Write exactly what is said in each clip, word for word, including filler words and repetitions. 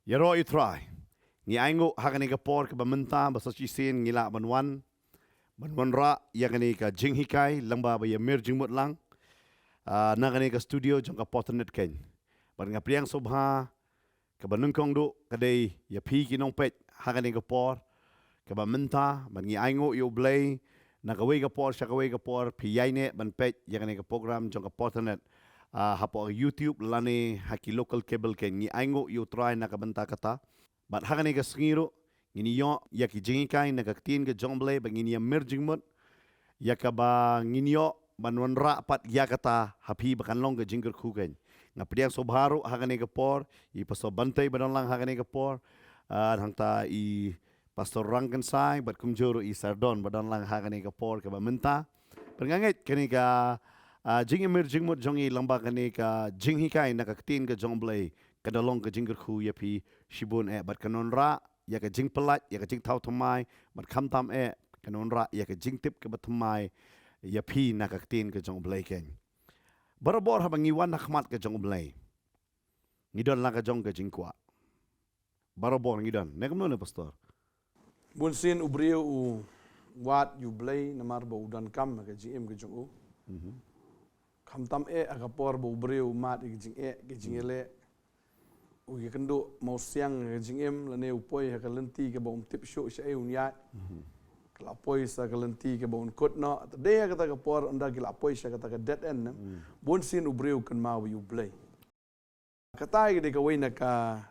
Ïaroh ïa u Trai. Ngi ainguh ha kane ka por kaba mynta ba sa shisien ngi lah ban wan ban wanrah ïa kane ka jinghikai lyngba ba ïa mir jingmut lang, ah, na kane ka studio jong ka Potternet keiñ. Bad nga pdiang sngewbha kaba nyngkong duh ka dei ïa phi ki nongpeit ha kane ka por kaba mynta, bad ngi ainguh ïa U Blei na kawei ka por sha kawei ka por phi ïaineh ban peit ïa kane ka program jong ka Potternet, ah, hapoh YouTube lane ha ki local cable keiñ. Ngi ainguh ïa U Trai na ka bynta kata. Bad ha kane ka sngi ruh ngin ïoh ïa ki jinghikai na ka ktien ka jong U Blei bad ngin ïa mir jingmut ïa kaba ngin ïoh ban wanrah pat ïa kata ha phi ba kan long ka jingkyrkhu keiñ. Nga pdiang sngewbha ruh ha kane ka por ïa i Pastor Bantei ba don lang ha kane ka por, ah, hangta i Pastor Rangkynsai bad kumjuh ruh i Sardon ba don lang ha kane ka por kaba mynta. Bad nga ngeit kane ka, ah, jingïamir jingmut jong i lyngba kane ka jinghikai na ka ktien ka jong U Blei ka da long ka jingkyrkhu ïa phi shibun eh, bad kan wanrah ïa ka jingpyllait, ïa ka jingthaw thymmai, bad khamtam eh kan wanrah ïa ka jingtip kaba thymmai ïa phi na ka ktien ka jong U Blei keiñ. Barabor haba ngi wan ha khmat ka jong U Blei, ngi don la ka jong ka jingkwah. Barabor ngi don. Ne kumno ne, Pastor? Bun sien u briew u wad ïa U Blei namar ba u donkam ha ka jingim ka jong u. Mhm. Khamtam eh ha ka por ba u briew u mad ïa ka jingeh, ka jingïaleh, u ïakynduh mawsiang ha ka jingim, lane u poi ha ka lynti kaba um tip shuh shaei un ïaid. Mhm. Ka la poi sha ka lynti kaba un kut noh. Te dei ha kata ka por ynda ki la poi sha kata ka dead end, ne? Mm. Bun sien u briew u kynmaw ïa U Blei. Kata ka dei kawei na ka,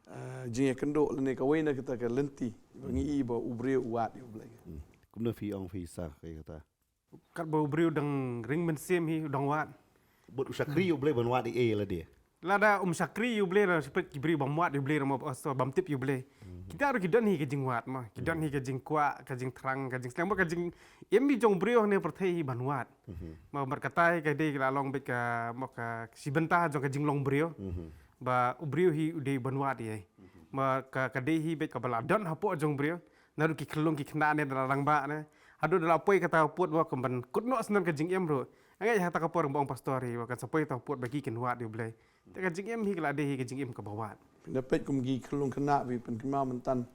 eh, jingïakynduh lane kawei na kata ka lynti ba ngi i ba u briew u wad ïa U Blei. Hmm. Kumno phi ong phi sa ïa kata? Katba u briew dang ring mynsiem hi u dang wad. Bad u shakri ïa U Blei ban wad ïa lade. Lada um shakri ïa U Blei, lada shu peit ki briew bym wad ïa U Blei, bym tip ïa U Blei. Hmm. Kita ruh ki don hi ka jingwad ma. Ki don hi ka jingkwah, ka jingthrang, ka jingsneng, ka jingim hi jong u briew ne pyrthei hi ban wad. Mhm. Ma, markatai ka dei ka la long beit ka, ma, ka shi bynta jong ka jinglong briew. Mhm. Ba u briew hi u dei ban wad ïa. Mhm. Ma ka, ka dei hi beit kaba la don hapoh jong u briew. Naduh ki khyllung ki khynnah ne da la rangbah ne. Haduh da la poi kata ka pud, ma, kum ban kut noh snem ka jingim ruh. Nga ngeit ha kata ka por ba ong pastor hi, ma, kan sa poi kata ka pud ba ki kin wad ïa U Blei. Te ka jingim hi ka la dei hi ka jingim kaba wad. Phin da peit kum ki khyllung khynnah, phi pynkynmaw myntan.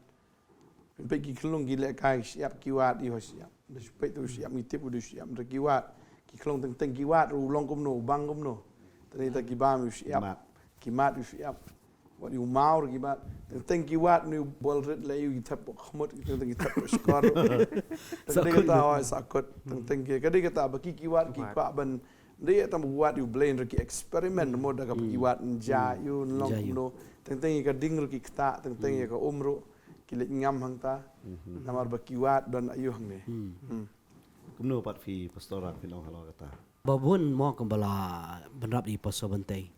Phin peit ki khyllung ki lehkai shyiap ki wad ïa u shyiap. Da shu peit u shyiap ngi tip u dei u shyiap, da ki wad. Ki khyllung teng teng ki wad ruh, u long kumno, u bang kumno. Te nangta ki bam ïa u shyiap. Mad. Ki mad ïa u shyiap. Wad ïa u maw ruh ki mad. Teng teng ki wad, une u bol rit leh ïa u, ki thep hapoh khmut, teng teng ki thep hapoh shkor. Te ka dei kata, hooid, sahkut. Teng teng ki, ka dei kata ba ki, ki wad, ki kwah ban Dei ïa tang ba wad ïa U Blei, ruh ki experiment mo da kaba ki wad, nja ïa u, nlong kumno. Teng teng ïa ka ding ruh ki ktah, teng teng ïa ka um ruh ki leit ngam hangta. Namar ba ki wad don aïu hangne. Hmm. Kumno pat phi Pastor, phi long halor kata? Ba bun mo kumba la bynrap da i Pastor Bantei.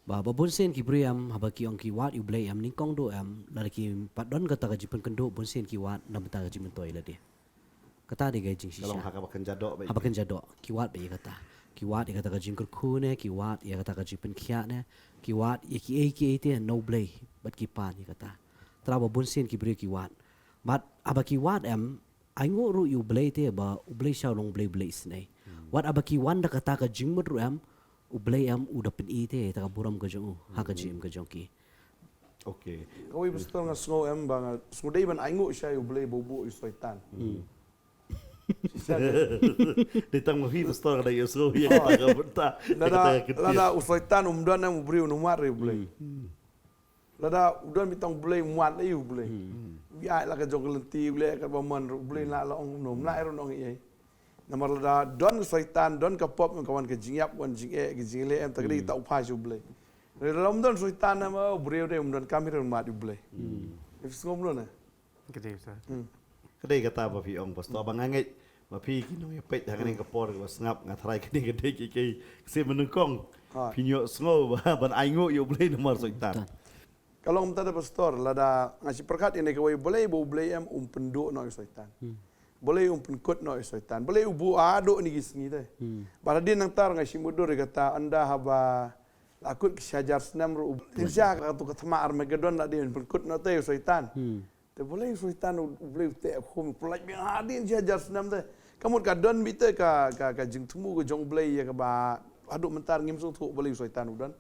Ba, ba bun sien ki briew em, haba ki ong ki wad ïa U Blei em, nyngkong duh em, lada ki pat don kata ka jingpynkynduh, bun sien ki wad na bynta ka jingmyntoi lade. Kata dei ka jingshisha. Ka long ha kaba kynja doh beit. Haba kynja doh, ki wad beit ïa kata. Ki wad ïa kata ka jingkyrkhu ne, ki wad ïa kata ka jingpynkhiah ne, ki wad ïa kiei kiei te na U Blei, bad ki pan ïa kata. Te ba bun sien ki briew ki wad. Bad haba ki wad em, ainguh ruh ïa U Blei te ba U Blei sha u long U Blei, Blei isynei. Hmm. Wat haba ki wan da kata ka jingmut ruh em, U Blei em u da pyni te ïa kata ka burom ka jong u ha ka jingim ka jong ki. Okay. Kawei Pastor nga sngew em ba nga sngew dei ban ainguh sha U Blei ba u buh ïa u Soitan. Hmm. Shisha. Dei tang ma phi Pastor ka dei ïa u sngew ïa kata ka bynta. Lada, lada u Soitan um don em, u briew un ym wad ïa U Blei. Hmm. Lada u don beit tang U Blei, um wad lei ïa U Blei. Hmm. U ïaid la ka jong ka lynti, u leh katba mon ruh, U Blei lah la ong kumno, um lah ruh ong ei ei. Namar lada don ka Soitan, don ka pop, ka wan ka jingïap, wan jingeh, ka jingleh em, te ka dei kita u phai sha U Blei. Lada um don Soitan, namar u briew dei um don kam hi ruh, um wad ïa U Blei. Hmm. Phi sngew kumno ne? Ka dei, sir. Hmm. Ka dei kata ba phi ong Pastor, ba nga ngeit ba phi ki nongïapeit ha kane ka por kaba sngap, nga tharai kane ka dei ki, ki, ki sien ba nyngkong. Ha. Phin ïohsngew ba ban ainguh ïa U Blei namar Soitan. Ka long mynta de Pastor, lada nga shu pyrkhat ïa kane kawei, balei ba U Blei em um pynduh noh ïa u Soitan. Hmm. Balei um pynkut noh ïa u Soitan. Balei u buh haduh kine ki sngi te. Hmm. Bad hadien nangta nga shu mutdur ïa kata, ynda haba la kut ka shi hajar snem ruh, u Blei, ynda ka tu ka thma Armageddon la dei un pynkut noh te ïa u Soitan. Hmm. Te balei u Soitan, U Blei u teh khum, u pyllait biang hadien shi hajar snem te. Ka mut ka don beit ka, ka, ka jingthmu ka jong U Blei ïa kaba haduh mynta ngim sngewthuh balei u Soitan u don.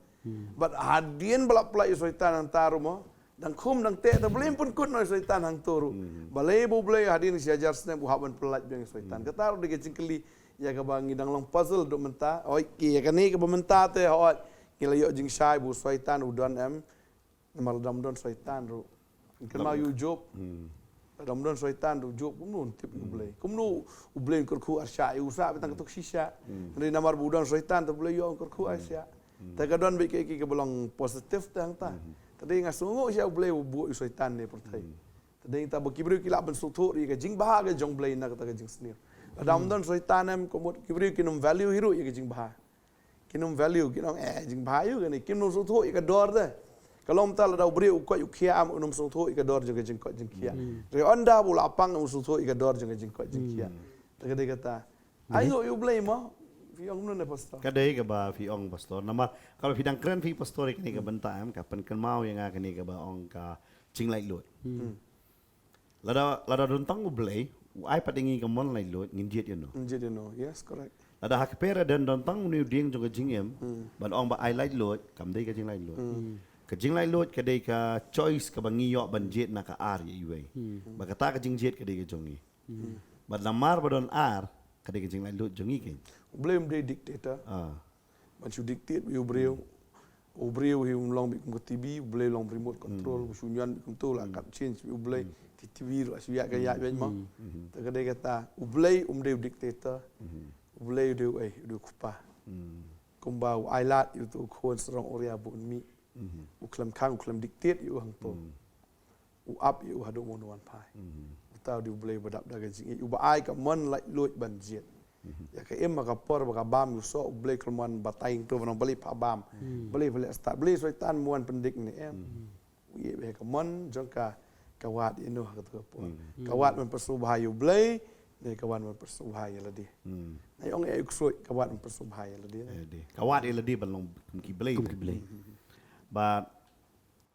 Bad hadien ba la pynlait ïa u Soitan hangta ruh mo, dang khum dang teh, te balei ym pynkut noh ïa u Soitan hangto ruh. Balei ba U Blei hadien shi hajar snem u hap ban pynlait biang ïa u Soitan. Kata ruh dei ka jingkylli ïa kaba ngi dang long puzzle haduh mynta. Oi, ki ïa kane kaba mynta te, hooid, ngi la ïoh jingshai ba u Soitan u don em. Namar lada ym don Soitan ruh, kynmaw ïa u Job. Lada ym don Soitan ruh u Job kumno un tip ïa U Blei? Kumno U Blei un kyrkhu arshah ïa u? Sah beit tang katto ka shisha. Hynrei namar ba u don Soitan te U Blei ïoh un kyrkhu arshah. Te ka don beit kiei kiei kiba long positive te hangta. Te dei nga sngewnguh shisha U Blei u buh ïa u Soitan ne pyrthei. Te dei ta ba ki briew ki lah ban sngewthuh ïa ka jingbha ka jong U Blei na kata ka jingsniew. Lada ym don Soitan em, ka mut ki briew kin ym value hi ruh ïa ka jingbha. Kin ym value, kin ong, eh, jingbha aïu kane, kin ym sngewthuh ïa ka dor de. Ka long mynta lada u briew u koit u khiah em, un ym sngewthuh ïa ka dor jong ka jingkoit jingkhiah. Hynrei ynda ba u la pang un sngewthuh ïa ka dor jong ka jingkoit jingkhiah. Te ka dei kata. Ai ngu ïa U Blei mo. Phi ong kumno ne, Pastor? Ka dei kaba phi ong, Pastor. Namar kaba phi dang kren phi, Pastor, ïa kane ka bynta em, ka pynkynmaw ïa nga kane kaba ong ka jinglaitluid. Lada, lada don tang U Blei u ai pat ïa ngi ka mon laitluid, ngin jied ïano? Ngin jied ïano? Yes, correct. Lada ha ka pher don, don tang une u dieng jong ka jingim, ban ong ba ai laitluid, kam dei ka jinglaitluid. Ka jinglaitluid ka dei ka choice kaba ngi ïoh ban jied na ka ar ïa iwei. Ba kata ka jingjied ka dei ka jong ngi. Bad namar ba don ar, ka dei ka jinglaitluid jong ngi keiñ. U Blei um dei dictator. Ah. Ban shu dictate ïa u briew. U briew hi um long beit kum ka T V, U Blei long remote control, u shu ñion beit kumto, la kat change beit U Blei. Te T V ruh shu ïaid ka ïaid beit mo. Te ka dei kata, U Blei um dei u dictator. U Blei u dei u, eh, u dei u kpa. Kumba u ai lad ïa uto u khun sarong awria ba un mih. U khlem khang, u khlem dictate ïa u hangto. U ap ïa u haduh ba un wan phai. Uta u dei U Blei ba dap da ka jingïeit, uba ai ka mon laitluid ban jied. Ïa ka im ha ka por ba ka bam ïa u soh, U Blei khlem wan batai hangto ban ong balei pha bam. Balei pha leh stad, balei Soitan um wan pyndik ne em. U ïeit bha ïa ka mon jong ka, ka wad ïano ha kato ka por. Ka wad ban pynsngewbha ïa U Blei ne ka wad ban pynsngewbha ïa lade. Nga ong ïa u ksuid, ka wad ban pynsngewbha ïa lade. Ïa lade. Ka wad ïa lade ban long kum ki blei. Kum ki blei. Bad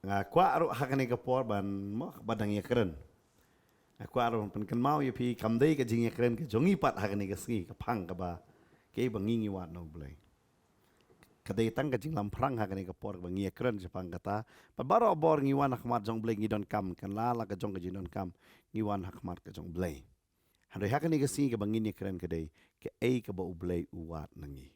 nga kwah ruh ha kane ka por ban mo, ba dang ïakren. Nga kwah ruh ban pynkynmaw ïa phi, kam dei ka jingïakren ka jong ngi pat ha kane ka sngi, ka phang kaba, kaei ba ngi ngi wad na U Blei. Ka dei tang ka jinglamphrang ha kane ka por kaba ngi ïakren shaphang kata. Bad barabor ngi wan ha khmat jong U Blei ngi donkam, kan la la ka jong ka jingdonkam, ngi wan ha khmat ka jong U Blei. Hynrei ha kane ka sngi kaba ngin ïakren ka dei, kaei kaba U Blei u wad na ngi.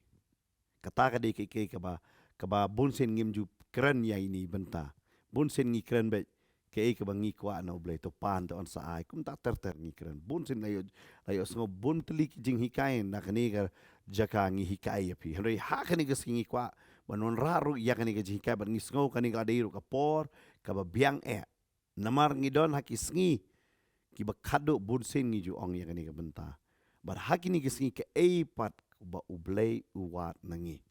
Kata ka dei kaei kaei kaba, kaba bun sien ngim ju kren ïa ine i bynta. Bun sien ngi kren beit kaei kaba ngi kwah na U Blei, to pan to yn sa ai. Kumta ter ter ngi kren. Bun sien la ïoh, la ïohsngew bun tylli ki jinghikai na kane ka jaka ngi hikai ïa phi. Hynrei ha kane ka sngi ngi kwah ban wanrah ruh ïa kane ka jinghikai bad ngi sngew kane ka la dei ruh ka por kaba biang eh. Namar ngi don ha ki sngi kiba khadduh, bun sien ngi ju ong ïa kane ka bynta. Bad ha kine ki sngi kaei pat ba U Blei u wad na ngi.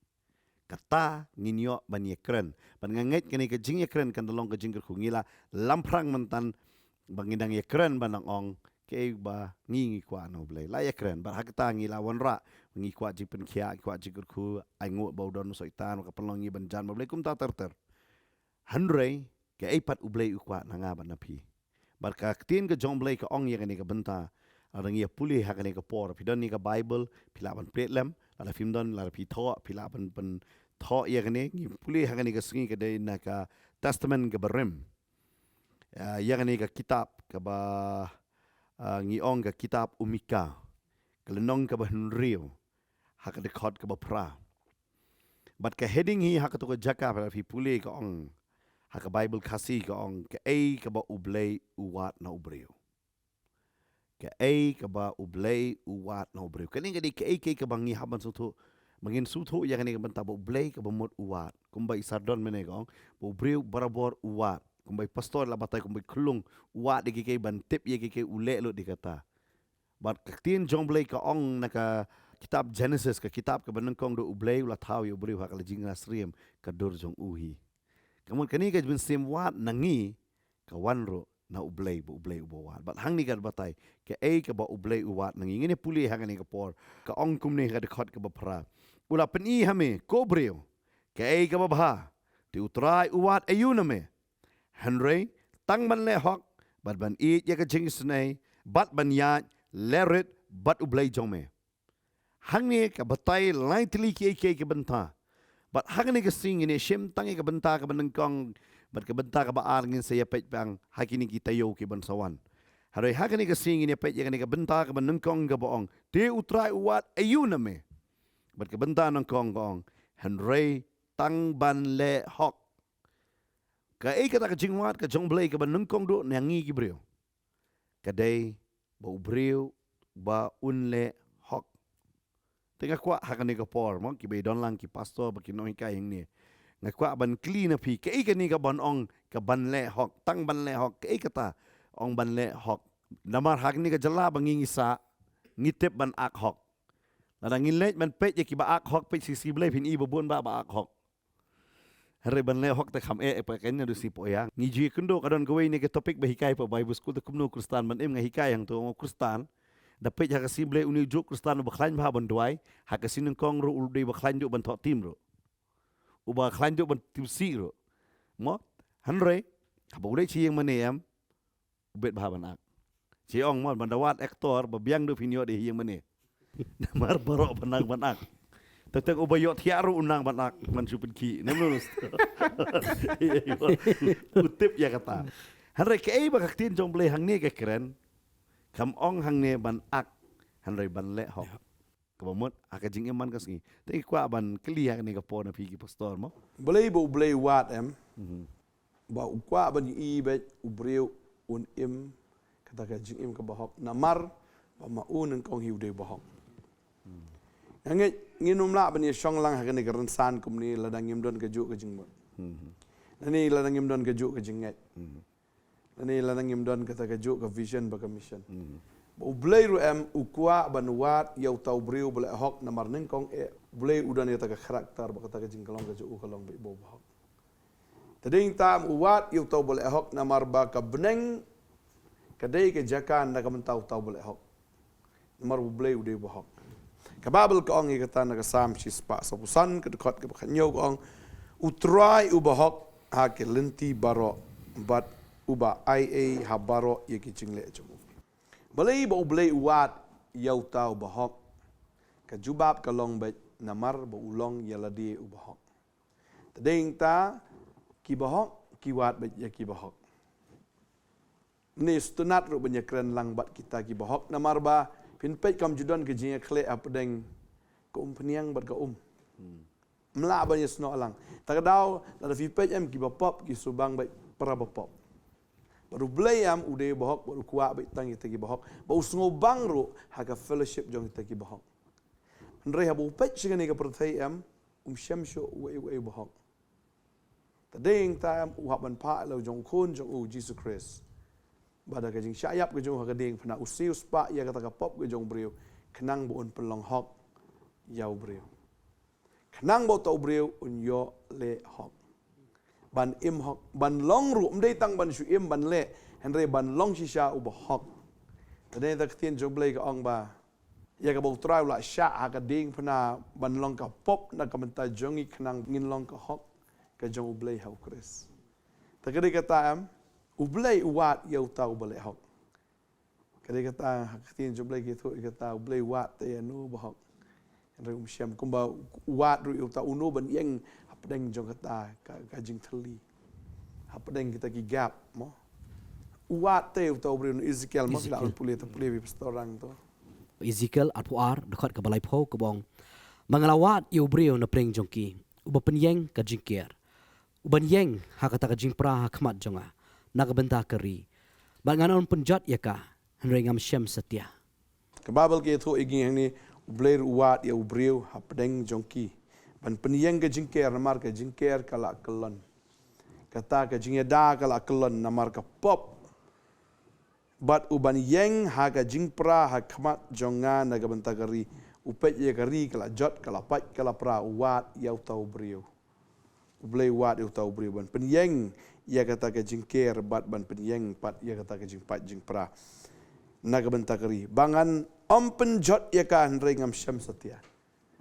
Kata ngin ïoh ban ïakren. Bad nga ngeit kane ka jingïakren kan da long ka jingkyrkhu, ngi la lamphrang mynta ba ngi dang ïakren ban dang ong kaei ba ngi ngi kwah na U Blei. La ïakren. Bad ha kata ngi la wanrah, ngi kwah jingpynkhiah, ngi kwah jingkyrkhu, ai nguh ba u don u Soitan, ba ka pynlong ngi ban jan bad U Blei, kumta ter ter. Hynrei kaei pat U Blei u kwah na nga bad na phi. Bad ka ktien ka jong U Blei ka ong ïa kane ka bynta. Lada ngi ïa pule ha kane ka por, phi don ïa ka Baibl, phi lah ban plie lem. Lada phim don, lada phi thoh, phi lah ban, ban thoh ïa kane. Ngi pule ha kane ka sngi ka dei na ka Testament kaba rim. Ah, ïa kane ka kitab kaba, ah, ngi ong ka kitab u Mika. Ka lynnong kaba hynriew, ha ka dkhot kaba phra. Bad ka heading hi ha kato ka jaka, phi pule, ka ong, ha ka Baibl Khasi ka ong, kaei kaba U Blei u wad na u briew. Kaei kaba U Blei u wad na u briew. Kane ka dei kaei kaei kaba ngi hap ban sngewthuh. Ba ngin sngewthuh ïa kane ka bynta ba U Blei kaba mut u wad. Kumba i Sardon mynne ka ong, ba u briew barabor u wad. Kumba i pastor la batai, kumba i khunlung u wad ïa kiei kiei, ban tip ïa kiei kiei, u leh lut ïa kata. Bad ka ktien jong U Blei ka ong na ka kitab Genesis, ka kitab kaba nyngkong, da U Blei u la thaw ïa u briew ha ka la jingïasyriem ka dur jong u hi. Ka mut kane ka mynsiem wad na ngi ka wan ruh na U Blei, ba U Blei uba wad. Bad hangne ka batai kaei kaba U Blei u wad na ngi. Ngin ïa pule ha kane ka por, ka ong kumne ha ka dkhot kaba phra. U la pyni ha me, ko briew, kaei kaba bha. Te U Trai u wad aïu na me? Hynrei tang ban leh hok, bad ban ïeit ïa ka jingisynei, bad ban ïaid lehrit bad U Blei jong me. Hangne ka batai lai tylli kiei kiei ki bynta. Bad hangne ka sngi ngin ïa shim tang ïa ka bynta kaba nyngkong, bad ka bynta kaba ar ngin sa ïa peit biang ha kine ki taïew ki ban sa wan. Hynrei hangne ka sngi ngin ïa peit ïa kane ka bynta kaba nyngkong kaba ong, te U Trai u wad aïu na me. Bad ka bynta nyngkong ka ong, hynrei tang ban leh hok. Kaei kata ka jingwad ka jong U Blei kaba nyngkong duh na ngi ki briew? Ka dei ba u briew ba un leh hok. Te nga kwah ha kane ka por mo, kiba don lang ki pastor bad ki nonghikai hangne, nga kwah ban kylli na phi, kaei kane ka ban ong ka ban leh hok, tang ban leh hok, kaei kata ong ban leh hok? Namar ha kane ka jylla ba ngi ngi sah, ngi tip ban ak hok. Lada ngin leit ban peit ïa kiba ak hok, peit shisha Blei, phin i ba bun ba ba ak hok. Hynrei ban leh hok te kham eh, eh, pa kane du si po ïa. Ngi ju ïakynduh, ka don kawei ne ka topic ba hikai pa Bible School, te kumno Khristan ban im, nga hikai hangto, ong, Khristan da peit ha ka sngi Blei, une u juh Khristan uba khlaiñ bha ban duwai, ha ka sngi nyngkong ruh u dei ba khlaiñ duh ban thoh tim ruh, uba khlaiñ duh ban tim sih ruh. Mo, hynrei haba u leit sha ïing mane em, u bit bha ban ak. Shi ong mo, ban da wad actor ba biang duh phin ïoh da ha ïing mane. Namar baroh ba nang ban ak. Teng teng uba ïohthiah ruh u nang ban ak, ban shu pynkhih. Namar u tip ïa kata. Hynrei kaei ba ka ktien jong U Blei hangne ka kren, kam ong hangne ban ak, hynrei ban leh hok. Kaba mut ha ka jingim man ka sngi. Te kwah ban kylli ha kane ka por na phi ki pastor mo. Balei ba U Blei u wad em? Mhm. Ba u kwah ban ïohi beit u briew un im kata ka jingim kaba hok, namar ba ma u nyngkong hi u dei ba hok. Hmm. Nga ngeit ngin ym lah ban ïa shong lang ha kane ka rynsan kumne lada ngim don ka juh ka jingmut. Hmm. Lane lada ngim don ka juh ka jingngeit. Hmm. Lane lada ngim don kata ka juh ka vision bad ka mission. Hmm. Ba U Blei ruh em u kwah ban wad ïa uta u briew ba leh hok, namar nyngkong eh U Blei u don ïa kata ka character bad kata ka jingkhlong ka jong u ka long beit ba u ba hok. Te dei tang u wad ïa uta u ba leh hok, namar ba ka bneng ka dei ka jaka na ka bynta uta u ba leh hok. Namar U Blei u dei ba hok. Ka Baibl ka ong ïa kata na ka Salm shispah sawphew san, ka dkhot kaba khathynñiew ka ong, U Trai u ba hok ha ki lynti baroh, bad u ba ai ei ha baroh ïa ki jingleh jong u. Balei ba U Blei u wad ïa uta u ba hok? Ka jubab ka long beit namar ba u long ïa lade u ba hok. Te dei ta ki ba hok ki wad beit ïa ki ba hok. Ni sngewtynnat ruh ban ïa kren lang bad kita ki ba hok, namar ba phin peit kam ju don ka jingïakhleh hapdeng ka umphniang bad ka um. Hmm. Mlah ban ïa snoh lang. Ta ka daw lada phi peit em, ki ba pop ki sngewbang beit para ba pop. Bad U Blei em u dei ba hok, bad u kwah beit tang ïa kita ki ba hok. Ba u sngewbang ruh ha ka fellowship jong kita ki ba hok. Hynrei haba u peit sha kane ka pyrthei em, um shem shuh uei uei ba hok. Te dei ta em u hap ban phah ïa la u jong u khun jong u Jisu Khrist. Bad da ka jingshah ïap ka jong u ha ka diengphna u siew spah ïa kata ka pop ka jong u briew, khnang ba un pynlong hok ïa u briew. Khnang ba uta u briew un ïoh leh hok. Ban im hok, ban long ruh, ym dei tang ban shu im ban leh, hynrei ban long shisha u ba hok. Te dei ta ka ktien jong U Blei ka ong ba ïa kaba U Trai u la shah ha ka diengphna ban long ka pop na ka bynta jong ngi, khnang ngin long ka hok ka jong U Blei ha U Khrist. Te ka dei kata em, U Blei u wad ïa uta u ba leh hok. Ka dei kata ha ka ktien jong U Blei ka ïathuh ïa kata, U Blei u wad te ïa uno ba hok. Hynrei um shem, kumba u wad ruh ïa uta uno ban ïeng hapdeng jong kata ka, ka jingthylli. Hapdeng kita ki gap mo. U wad te uta u briew, na Ezekiel mo, Ezekiel. Phi lah ban pule, ta pule ïa phi pastor lang to. Ezekiel arphew ar, dkhot kaba laiphew kaba ong, ma nga la wad ïa u briew na pdeng jong ki, uba pynïeng ka jingker, uban ïeng ha kata ka jingpra ha khmat jong nga na ka bynta ka ri. Bad ngan ym pynjot ïa ka, hynrei ngam shem satia. Ka Baibl ka ïathuh ïa ngi hangne, U Blei ruh u wad ïa u briew hapdeng jong ki ban pynïeng ka jingker, namar ka jingker ka la kyllon. Kata ka jingïada ka la kyllon namar ka pop. Bad uban ïeng ha ka jingpra ha khmat jong nga na ka bynta ka ri. U peit ïa ka ri ka la jot, ka la pait, ka la pra, u wad ïa uta u briew. U Blei u wad ïa uta u briew ban pynïeng ïa kata ka jingker bad ban pynïeng pat ïa kata ka jingpait jingpra na ka bynta ka ri. Ba ngan ym pynjot ïa ka, hynrei ngam shem satia.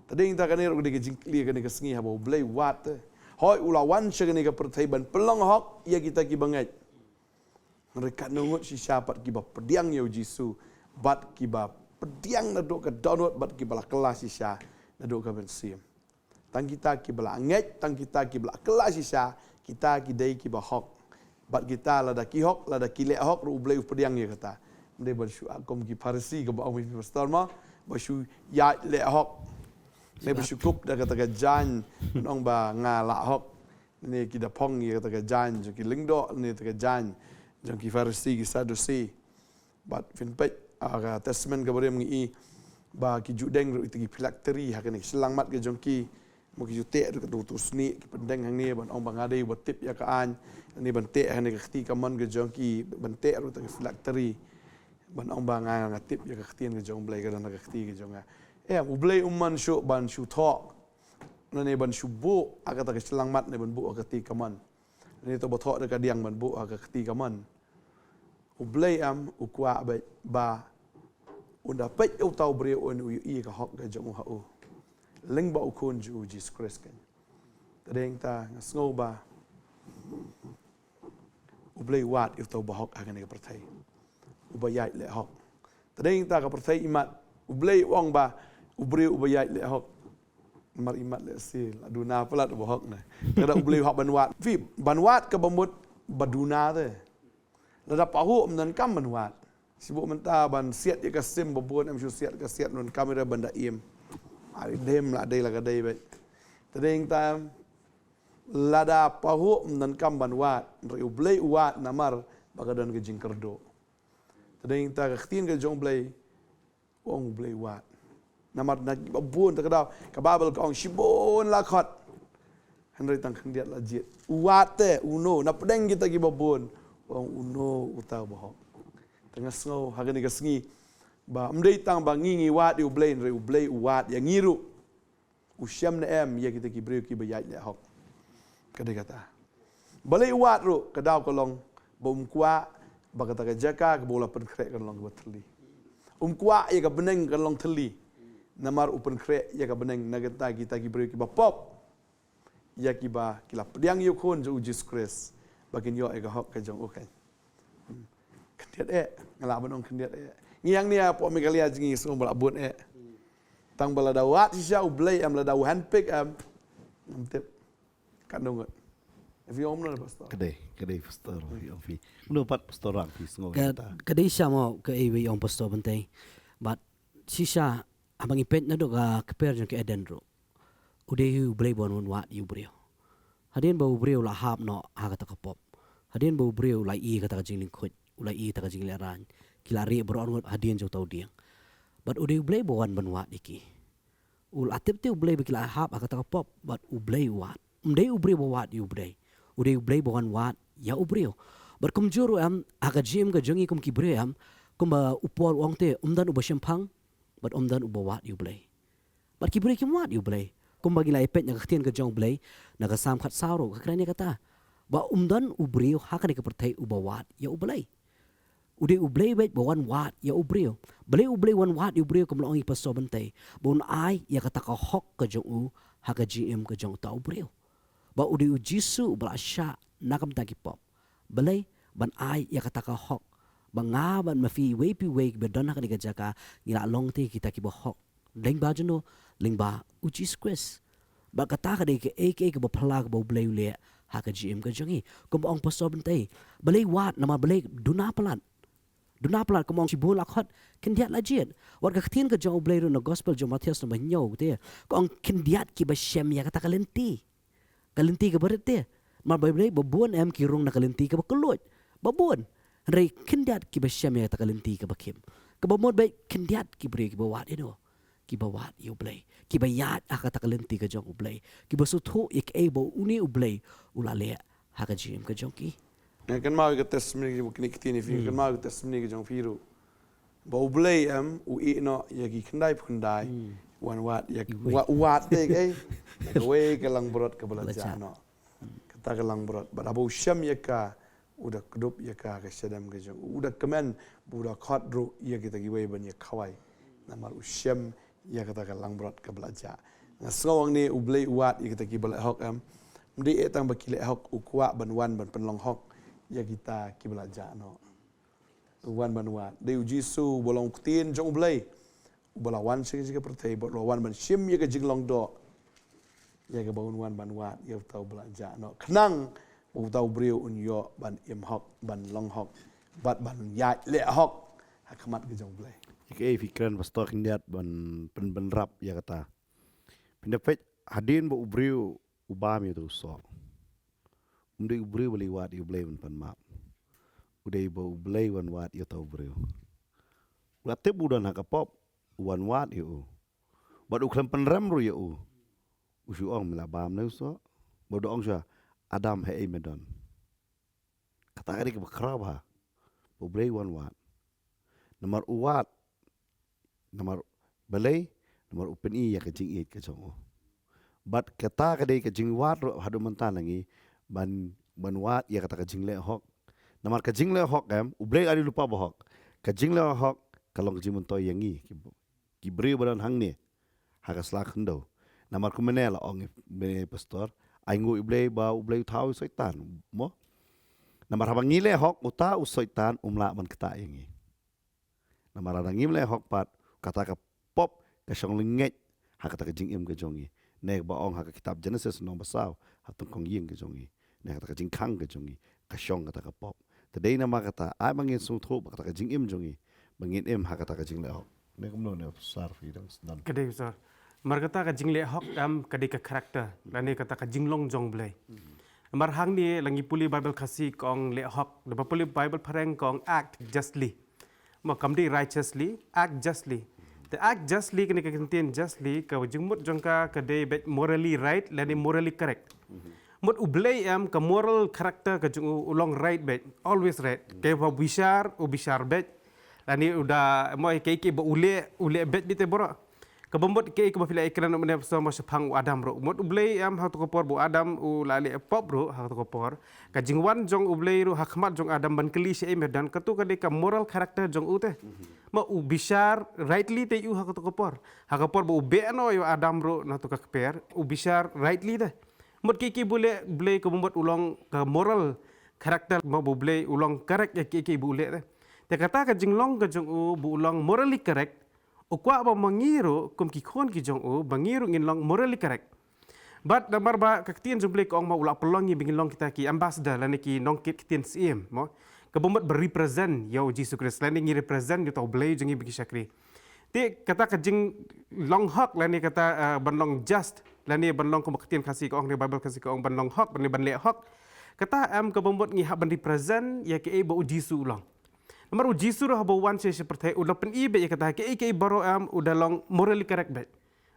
Te dei ta kane ruh ka dei ka jingkylli kane ka sngi, haba U Blei u wad te. Hooid u la wan sha kane ka pyrthei ban pynlong hok ïa kita ki bangeit. Hynrei katno ngut shisha pat ki ba pdiang ïa u Jisu bad ki ba pdiang naduh ka dohnud bad kiba la kylla shisha naduh ka mynsiem. Tang kita kiba la ngeit, tang kita kiba la kylla shisha, kita ki dei kiba hok. Bad kita lada ki hok, lada ki leh hok ruh U Blei u pdiang ïa kata. Ym dei ban shu kum ki Pharisi kaba ong ïa phi pastor mo, ba shu ïaid leh hok. Ne ba shu kup da kata ka jaiñ, ong ba nga la hok. Ne ki da phong ïa kata ka jaiñ jong ki lyngdoh, ne kata ka jaiñ jong ki Pharisi ki Sadusi. Bad phin peit ha ka Testament kaba rim ngi i ba ki ju deng ruh ïa kita ki phylactery ha kane ka shyllangmat ka jong ki. Mo ki ju teh ruh ka tu tu snieh ki pyndeng hangne ban ong ba nga dei uba tip ïa ka aiñ. Hangne ban teh hangne ka kti kamon ka jong ki ban teh ruh ïa kita ki phylactery. Ban ong ba nga nga tip ïa ka ktien ka jong U Blei ka don ha ka kti ka jong nga. Em, U Blei um mon shuh ban shu thoh. Hangne ban shu buh ha kata ka shyllangmat ne ban buh ha ka kti kamon. Hangne to ba thoh da ka diang ban buh ha ka kti kamon. U Blei em u kwah beit ba un da peit ïa uta u briew un u ïohi ka hok ka jong u ha u. Lyngba u khun jong u Jisu Khrist kan. Te dei ta nga sngew ba U Blei u wad ïa uta uba hok ha kane ka pyrthei. Uba ïaid leh hok. Te dei ta ka pyrthei i mat U Blei u ong ba u briew uba ïaid leh hok. Mar i mat leh si la duna palat uba hok ne. Te da U Blei u hap ban wad. Phi ban wad kaba mut ba duna te. Lada pahuh ym donkam ban wad. Shu buh mynta ban siat ïa ka sim ba bun em shu siat ka siat ym donkam ïa ban da im. Ai dem la dei la ka dei beit. Te dei ta em lada pahuh ym donkam ban wad. Hynrei U Blei u wad namar ba ka don ka jingkyrduh. Te dei ta ka ktien ka jong U Blei. U ong U Blei u wad. Namar na kiba bun ta ka daw ka Baibl ka ong shibun la khot. Hynrei tang khyndiat la jied. U wad te uno na pdeng kita kiba bun. U ong uno uta uba hok. Te nga sngew ha kane ka sngi ba ym dei tang ba ngi ngi wad ïa U Blei hynrei U Blei u wad ïa ngi ruh. U shem ne em ïa kita ki briew kiba ïaid leh hok. Ka dei kata. Balei u wad ruh ka daw ka long ba um kwah ba kata ka jaka kaba u la pynkhreh kan long kaba thylli. Um kwah ïa ka bneng kan long thylli. Namar u pynkhreh ïa ka bneng na kata kita ki briew kiba pop. Ïa kiba ki la pdiang ïa u khun jong u Jisu Khrist ba kin ïoh ïa ka hok ka jong u kan. Khyndiat eh, nga lah ban ong khyndiat eh. Ngi hangne hapoh Meghalaya jong ngi sngew ba la bun eh. Tang ba lada wad shisha U Blei em lada u handpick em. Ngam tip. Katno ngut. Phi ong kumno pastor? Ka dei, ka dei pastor, phi ong phi. Kumno pat pastor Ram phi sngew ïa kata. Ka dei shisha mo kaei ba ong pastor Bynta. Bad shisha haba ngi peit naduh ka kper jong ka Eden ruh. U dei U Blei ba wan wad ïa u briew. Hadien ba u briew u la hap noh ha kata ka pop. Hadien ba u briew u la ïoh kata ka jinglyngkhuid, u la ïoh kata ka jinglehrain. Ki la rieh baroh arngut hadien jong uta u dieng. Bad u dei U Blei ba wan ban wad ïa ki. U la tip te U Blei ba ki la hap ha kata ka pop, bad U Blei u wad. Um dei u briew ba wad ïa U Blei. U dei U Blei ba wan wad ïa u briew. Bad kumjuh ruh em, ha ka jingim ka jong ngi kum ki briew em, kumba u Paul u ong te, um don uba shemphang, bad um don uba wad ïa U Blei. Bad ki briew kim wad ïa U Blei. Kumba ngi la ïa peit na ka ktien ka jong U Blei, na ka Salm khatsaw ruh, ka kren ïa kata. Ba um don u briew ha kane ka pyrthei uba wad ïa U Blei. U dei U Blei beit ba wan wad ïa u briew. Balei U Blei wan wad ïa u briew kumba la ong i pastor Bynta. Ba un ai ïa kata ka hok ka jong u ha ka jingim ka jong uta u briew. Ba u dei u Jisu uba la shah na ka bynta ki pop. Balei ban ai ïa kata ka hok. Ba nga bad ma phi iwei pa iwei kiba don ha kane ka jaka ngi la long te kita kiba hok. Lyngba jong u, lyngba u Jisu Khrist. Bad kata ka dei kaei kaei kaba phylla kaba U Blei u leh ha ka jingim ka jong ngi. Kumba ong pastor Bynta. Balei wad namar balei duna palat. Duna palat kumba ong shibun la khot khyndiat la jied. Wat ka ktien ka jong U Blei ruh na gospel jong Mathaios number hynñiew te. Ka ong khyndiat kiba shem ïa kata ka lynti. Ka lynti kaba rit te. Namar ba balei ba bun em ki rung na ka lynti kaba kylluid. Ba bun. Hynrei khyndiat kiba shem ïa kata ka lynti kaba khim. Kaba mut beit khyndiat ki briew kiba wad ïa u. Kiba wad ïa U Blei. Kiba ïaid ha kata ka lynti ka jong U Blei. Kiba sngewthuh ïa kaei ba une U Blei u la leh ha ka jingim ka jong ki. Nga kynmaw ïa ka testimony ka jong kine ki ktien ïa phi. Nga kynmaw ïa ka testimony ka jong phi ruh. Ba U Blei em u ïeh noh ïa ki khyndai pa khyndai. Wan wad ïa ki wa-, wad te kaei. Ïa kawei ka langbrot kaba la jah noh. Kata ka langbrot. Bad haba u shem ïa ka u da kdup ïa ka ka shadem ka jong u. U da kmen ba u da khot ruh ïa kita kiwei ban ïa khawai. Namar u shem ïa kata ka langbrot kaba la jah. Nga sngew hangne U Blei u wad ïa kita kiba leh hok em. Ym dei eh tang ba ki leh hok u kwah ban wan ban pynlong hok ïa kita kiba la jah noh. U wan ban wad. Dei u Jisu uba long u ktien jong U Blei. uba la wan sha ka pyrthei, bad u la wan ban shim ïa ka jinglong doh, ïa kaba un wan ban wad ïa uta uba la jah noh, khnang ba uta u briew un ïoh ban im hok, ban long hok, bad ban ïaid leh hok ha khmat ka jong U Blei. Ïa kaei phi kren, Pastor, khyndiat ban pynbynrap ïa kata? Phin da peit, hadien ba u briew u bam ïa uta u soh, um dei u briew ba leit wad ïa U Blei ban pan map. U dei ba U Blei u wan wad ïa uta u briew. U la tip u don ha ka pop, u wan wad ïa u. Bad u khlem pynrem ruh ïa u. U shu ong, me la bam ne u soh? Bad u da ong shuwa, Adam, haei me don? Kata ka dei kaba khraw bha. Ba U Blei u wan wad. Namar u wad, namar balei? Namar u pyni ïa ka jingïeit ka jong u. Bad kata ka dei ka jingwad ruh haduh mynta na ngi, ban, ban wad ïa kata ka jingleh hok. Namar ka jingleh hok, em, U Blei u dei u lypa bahok. Ka jingleh hok ka long ka jingmyntoi ïa ngi ki, ki briew ba don hangne ha ka sla khyndew. Namar kumne la ong i, i Pastor, ainguh ïa U Blei ba U Blei u thaw ïa u Soitan, mo? Namar haba ngi leh hok, uta u Soitan um lah ban ktah ïa ngi. Namar lada ngim leh hok pat, kata ka pop ka shong lyngngeit ha kata ka jingim ka jong ngi. Ne ba ong ha ka kitab Genesis lynnong ba saw, ha tyngkong ïing ka jong ngi, ne kata ka jingkhang ka jong ngi, ka shong kata ka pop. Te dei namar kata, ai ba ngin sngewthuh ba kata ka jingim jong ngi, ba ngin im ha kata ka jingleh hok. Ne kumno ne, Pastor, phi dang sdang? Ka dei, Pastor. Namar kata ka jingleh hok, em, ka dei ka character, lane kata ka jinglong jong U Blei. Namar hangne la ngi pule Bible Khasi ka ong leh hok. Da ba pule Bible Phareng ka ong act justly. Mo, kam dei righteously, act justly. Te act justly, kane ka kyntien justly, ka jingmut jong ka ka dei beit morally right lane morally correct. Mut U Blei, em, ka moral character ka jong u, u long right beit, always right. Kaei ba u bishar, u bishar beit. Lane u da, mo, kaei kaei ba u leh, u leh beit beit te baroh. Kaba mut kaei kaba phi la ïakren mynne, Pastor, mo, shaphang u Adam ruh. Mut U Blei, em, ha kato ka por ba u Adam u la leh pop ruh, ha kato ka por, ka jingwan jong U Blei ruh ha khmat jong u Adam ban kylli shaei me don, kato ka dei ka moral character jong u te. Mo, u bishar rightly te ïa u ha kato ka por. Ha ka por ba u beh noh ïa u Adam ruh na kato ka kper, u bishar rightly te. Mut kaei kaei ba u leh, U Blei kaba mut u long ka moral character, mo, ba U Blei u long correct ïa kaei kaei ba u leh te. Te kata ka jinglong ka jong u ba u long morally correct, u kwah ba ma ngi ruh kum ki khun ki jong u, ba ngi ruh ngin long morally correct. Bad namar ba ka ktien jong U Blei ka ong, mo, u la pynlong ngi ba ngin long kita ki ambassador lane ki nongkit ktien syiem, mo. Kaba mut ba represent ïa U Jisu Khrist, lane ngi represent ïa uta U Blei jong ngi ba ngi shakri. Te kata ka jinglong hok lane kata, eh, ban long just, lane ban long, kum ka ktien Khasi ka ong, ne Bible Khasi ka ong ban long hok, lane ban leh hok. Kata, em, kaba mut ngi hap ban represent ïa kaei ba U Jisu u long. Namar U Jisu ruh haba u wan sha, sha pyrthei u la pyni beit ïa kata, kaei kaei baroh, em, u da long morally correct beit.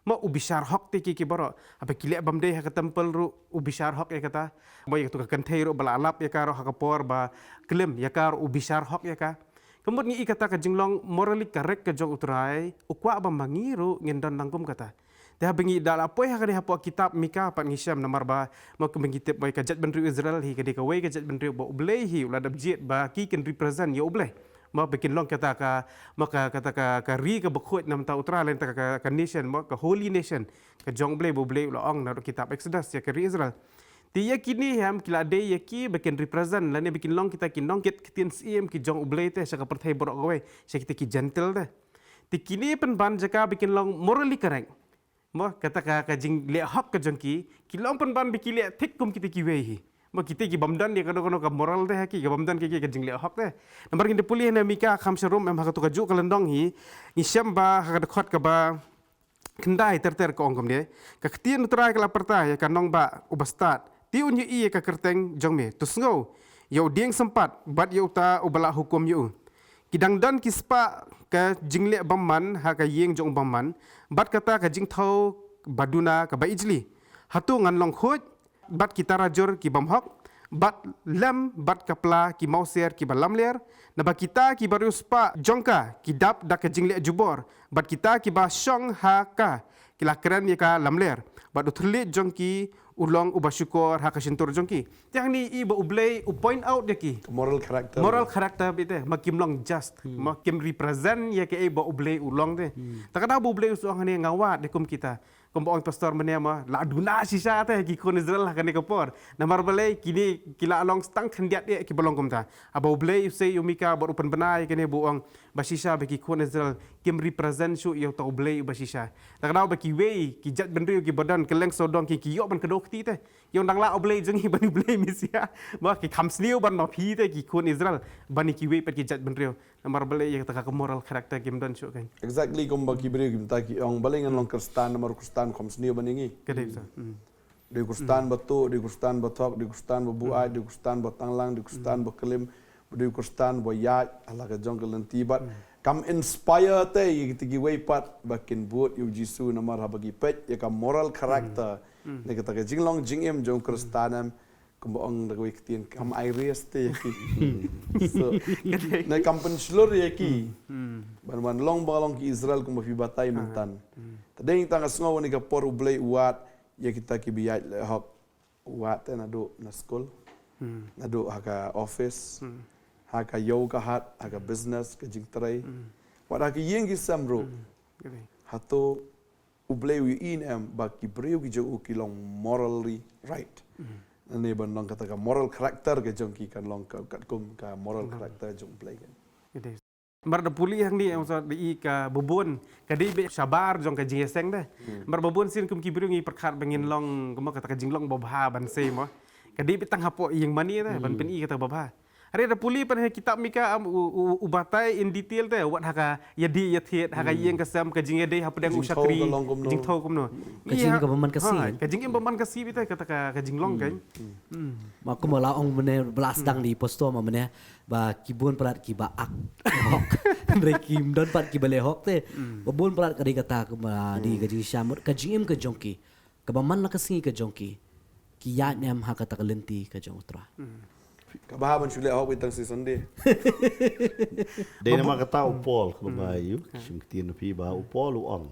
Mo, u bishar hok te kaei kaei baroh. Haba ki leh bym dei ha ka temple ruh, u bishar hok ïa kata. Mo, ïa kato ka kynthei ruh ba la lap ïa ka ruh ha ka por ba klim ïa ka ruh, u bishar hok ïa ka. Ka mut ngi i kata ka jinglong morally correct ka jong U Trai, u kwah ba ma ngi ruh ngin don nang kum kata. Te haba ngi da la poi ha kane hapoh kitab Mika pat ngi shem, namar ba, mo, kumba ngi tip, mo, ka jaitbynriew Israel hi ka dei kawei ka jaitbynriew ba U Blei hi u la dep jied ba ki kin represent ïa U Blei. Mo, ba kin long kata ka, mo, ka, kata ka, ka ri kaba khuid na ka bynta U Trai, lane kata ka, ka, ka nation, mo, ka holy nation ka jong U Blei, ba U Blei u la ong naduh kitab Exodus ïa ka ri Israel. Te ïa kine, em, ki la dei ïa ki ba kin represent lane ba kin long kita ki nongkit ktien syiem ki jong U Blei te sha ka pyrthei baroh kawei, sha kita ki Gentile te. Te kine pynban jaka ba kin long morally correct. Mo, kata ka, ka jingleh hok ka jong ki, ki long pynban ba ki leh thik kum kita kiwei hi. Mo, kita ki bym don ïa kano kano ka moral te ha ki, ki bym don ki, ki, ka jingleh hok te. Namar ngin da pule ha Mika khamsharum, em, ha kato kajuh ka lynnong hi, ngi shem ba ha ka dkhot kaba khyndai ter ter ka ong kumne: Ka ktien U Trai ka la pyrta ïa ka nongbah uba stad, te un ïohi ïa ka kyrteng jong me. To sngew ïa u dieng sympat bad ïa uta uba la hukum ïa u. Ki dang don ki spah ka jingleh bymman ha ka ïing jong u bymman, bad kata ka jingthaw ba duna kaba ijli. Hato ngan long khuid bad ki tarajur ki bym hok, bad lem bad ka pla ki mawsiar kiba lamler? Naba kita kiba riewspah jong ka ki dap da ka jingleh jubor, bad kita kiba shong ha ka ki la kren ïa ka lamler, bad u thylliej jong ki u long uba shukor ha ka shyntur jong ki. Te hangne i ba U Blei u point out ïa ki. Moral character. Moral character beit te, ma kim long just, ma kim represent ïa kaei ba U Blei u long te. Ta ka daw ba U Blei u sa ong hangne nga wad ïa kum kita. Kumba ong pastor mynne ma, la duna shisha te ki khun Israel ha kane ka por. Namar balei kine ki la long tang khyndiat ïa kiba long kumta. Haba U Blei u sei ïa u Mika bad u pynbna ïa kane ba u ong ba shisha ba ki khun Israel kim represent shuh ïa uta U Blei uba shisha. Ta ka daw ba kiwei ki jait bynriew kiba don kylleng sawdong ki, ki ïoh ban kdew kti te. Ïa u dang lah U Blei jong ngi ban U Blei Mesia. Ba ki kham sniew ban ma phi te ki khun Israel ban ïa kiwei pat ki jait bynriew. Namar balei ïa kata ka moral character kim don shuh kan. Exactly, kumba ki briew ki mynta ki ong balei ngan long Khristan namar u Khristan kham sniew ban ïa ngi. Ka dei sa. Hmm. Dei u Khristan ba tuh, dei u Khristan ba thok, dei u Khristan ba buaid, dei u Khristan ba tanglang, dei u Khristan ba klim, dei u Khristan ba ïaid ha la ka jong ka lynti bad kam inspire te ïa kita kiwei pat ba kin bud ïa u Jisu namar haba ki peit ïa ka moral character ne kata ka jinglong jingim jong u Khristan em. Kumba ong da kawei ka ktien kam ai rias te ïa ki. So, ne kam pynshlur ïa ki. Ban wan long ba long ki Israel kumba phi batai mynta. Te dei tang ka sngew ne ka por U Blei u wad ïa kita kiba ïaid leh hok. U wad te naduh na skul. Naduh ha ka office. Ha ka ïew ka hat, ha ka business, ka jingtrei. Wat ha ka ïing ki sem ruh. Ka dei. Hato U Blei u ïohi ne em ba ki briew ki jong u ki long morally right. Ne ban long kata ka moral character ka jong ki kan long ka, katkum ka moral character jong U Blei kan. Ka dei. Namar da pule hangne ong sa da i kaba bun ka dei beit shabar jong ka jingïaseng de. Namar ba bun sien kum ki briew ngi pyrkhat ba ngin long kumba kata ka jinglong babha ban sei mo. Ka dei beit tang hapoh ïing mane de ban pyni kata babha. Hynrei da pule pat ha kitab Mika am u, u, u batai in detail te wat ha ka ïadei ïathied ha ka ïing ka sem ka jingïadei hapdeng u shakri. Ka jingthaw kumno. Ka jingim kaba man ka sngi. Ka jingim ba man ka sngi beit te kata ka, ka jinglong kan. Ma kumba la ong mynne ba la sdang da i pastor ma mynne ba ki bun palat kiba ak hok. Hynrei kim don pat kiba leh hok te. Ba bun palat ka dei kata kumba dei ka jingshisha mut ka jingim ka jong ki. Kaba man la ka sngi ka jong ki. Ki ïaid ne em ha kata ka lynti ka jong U Trai. Kaba ha ban shu leh hok beit tang shi Sunday. Dei namar kata u Paul kaba ïa u shim ktien phi ba u Paul u ong.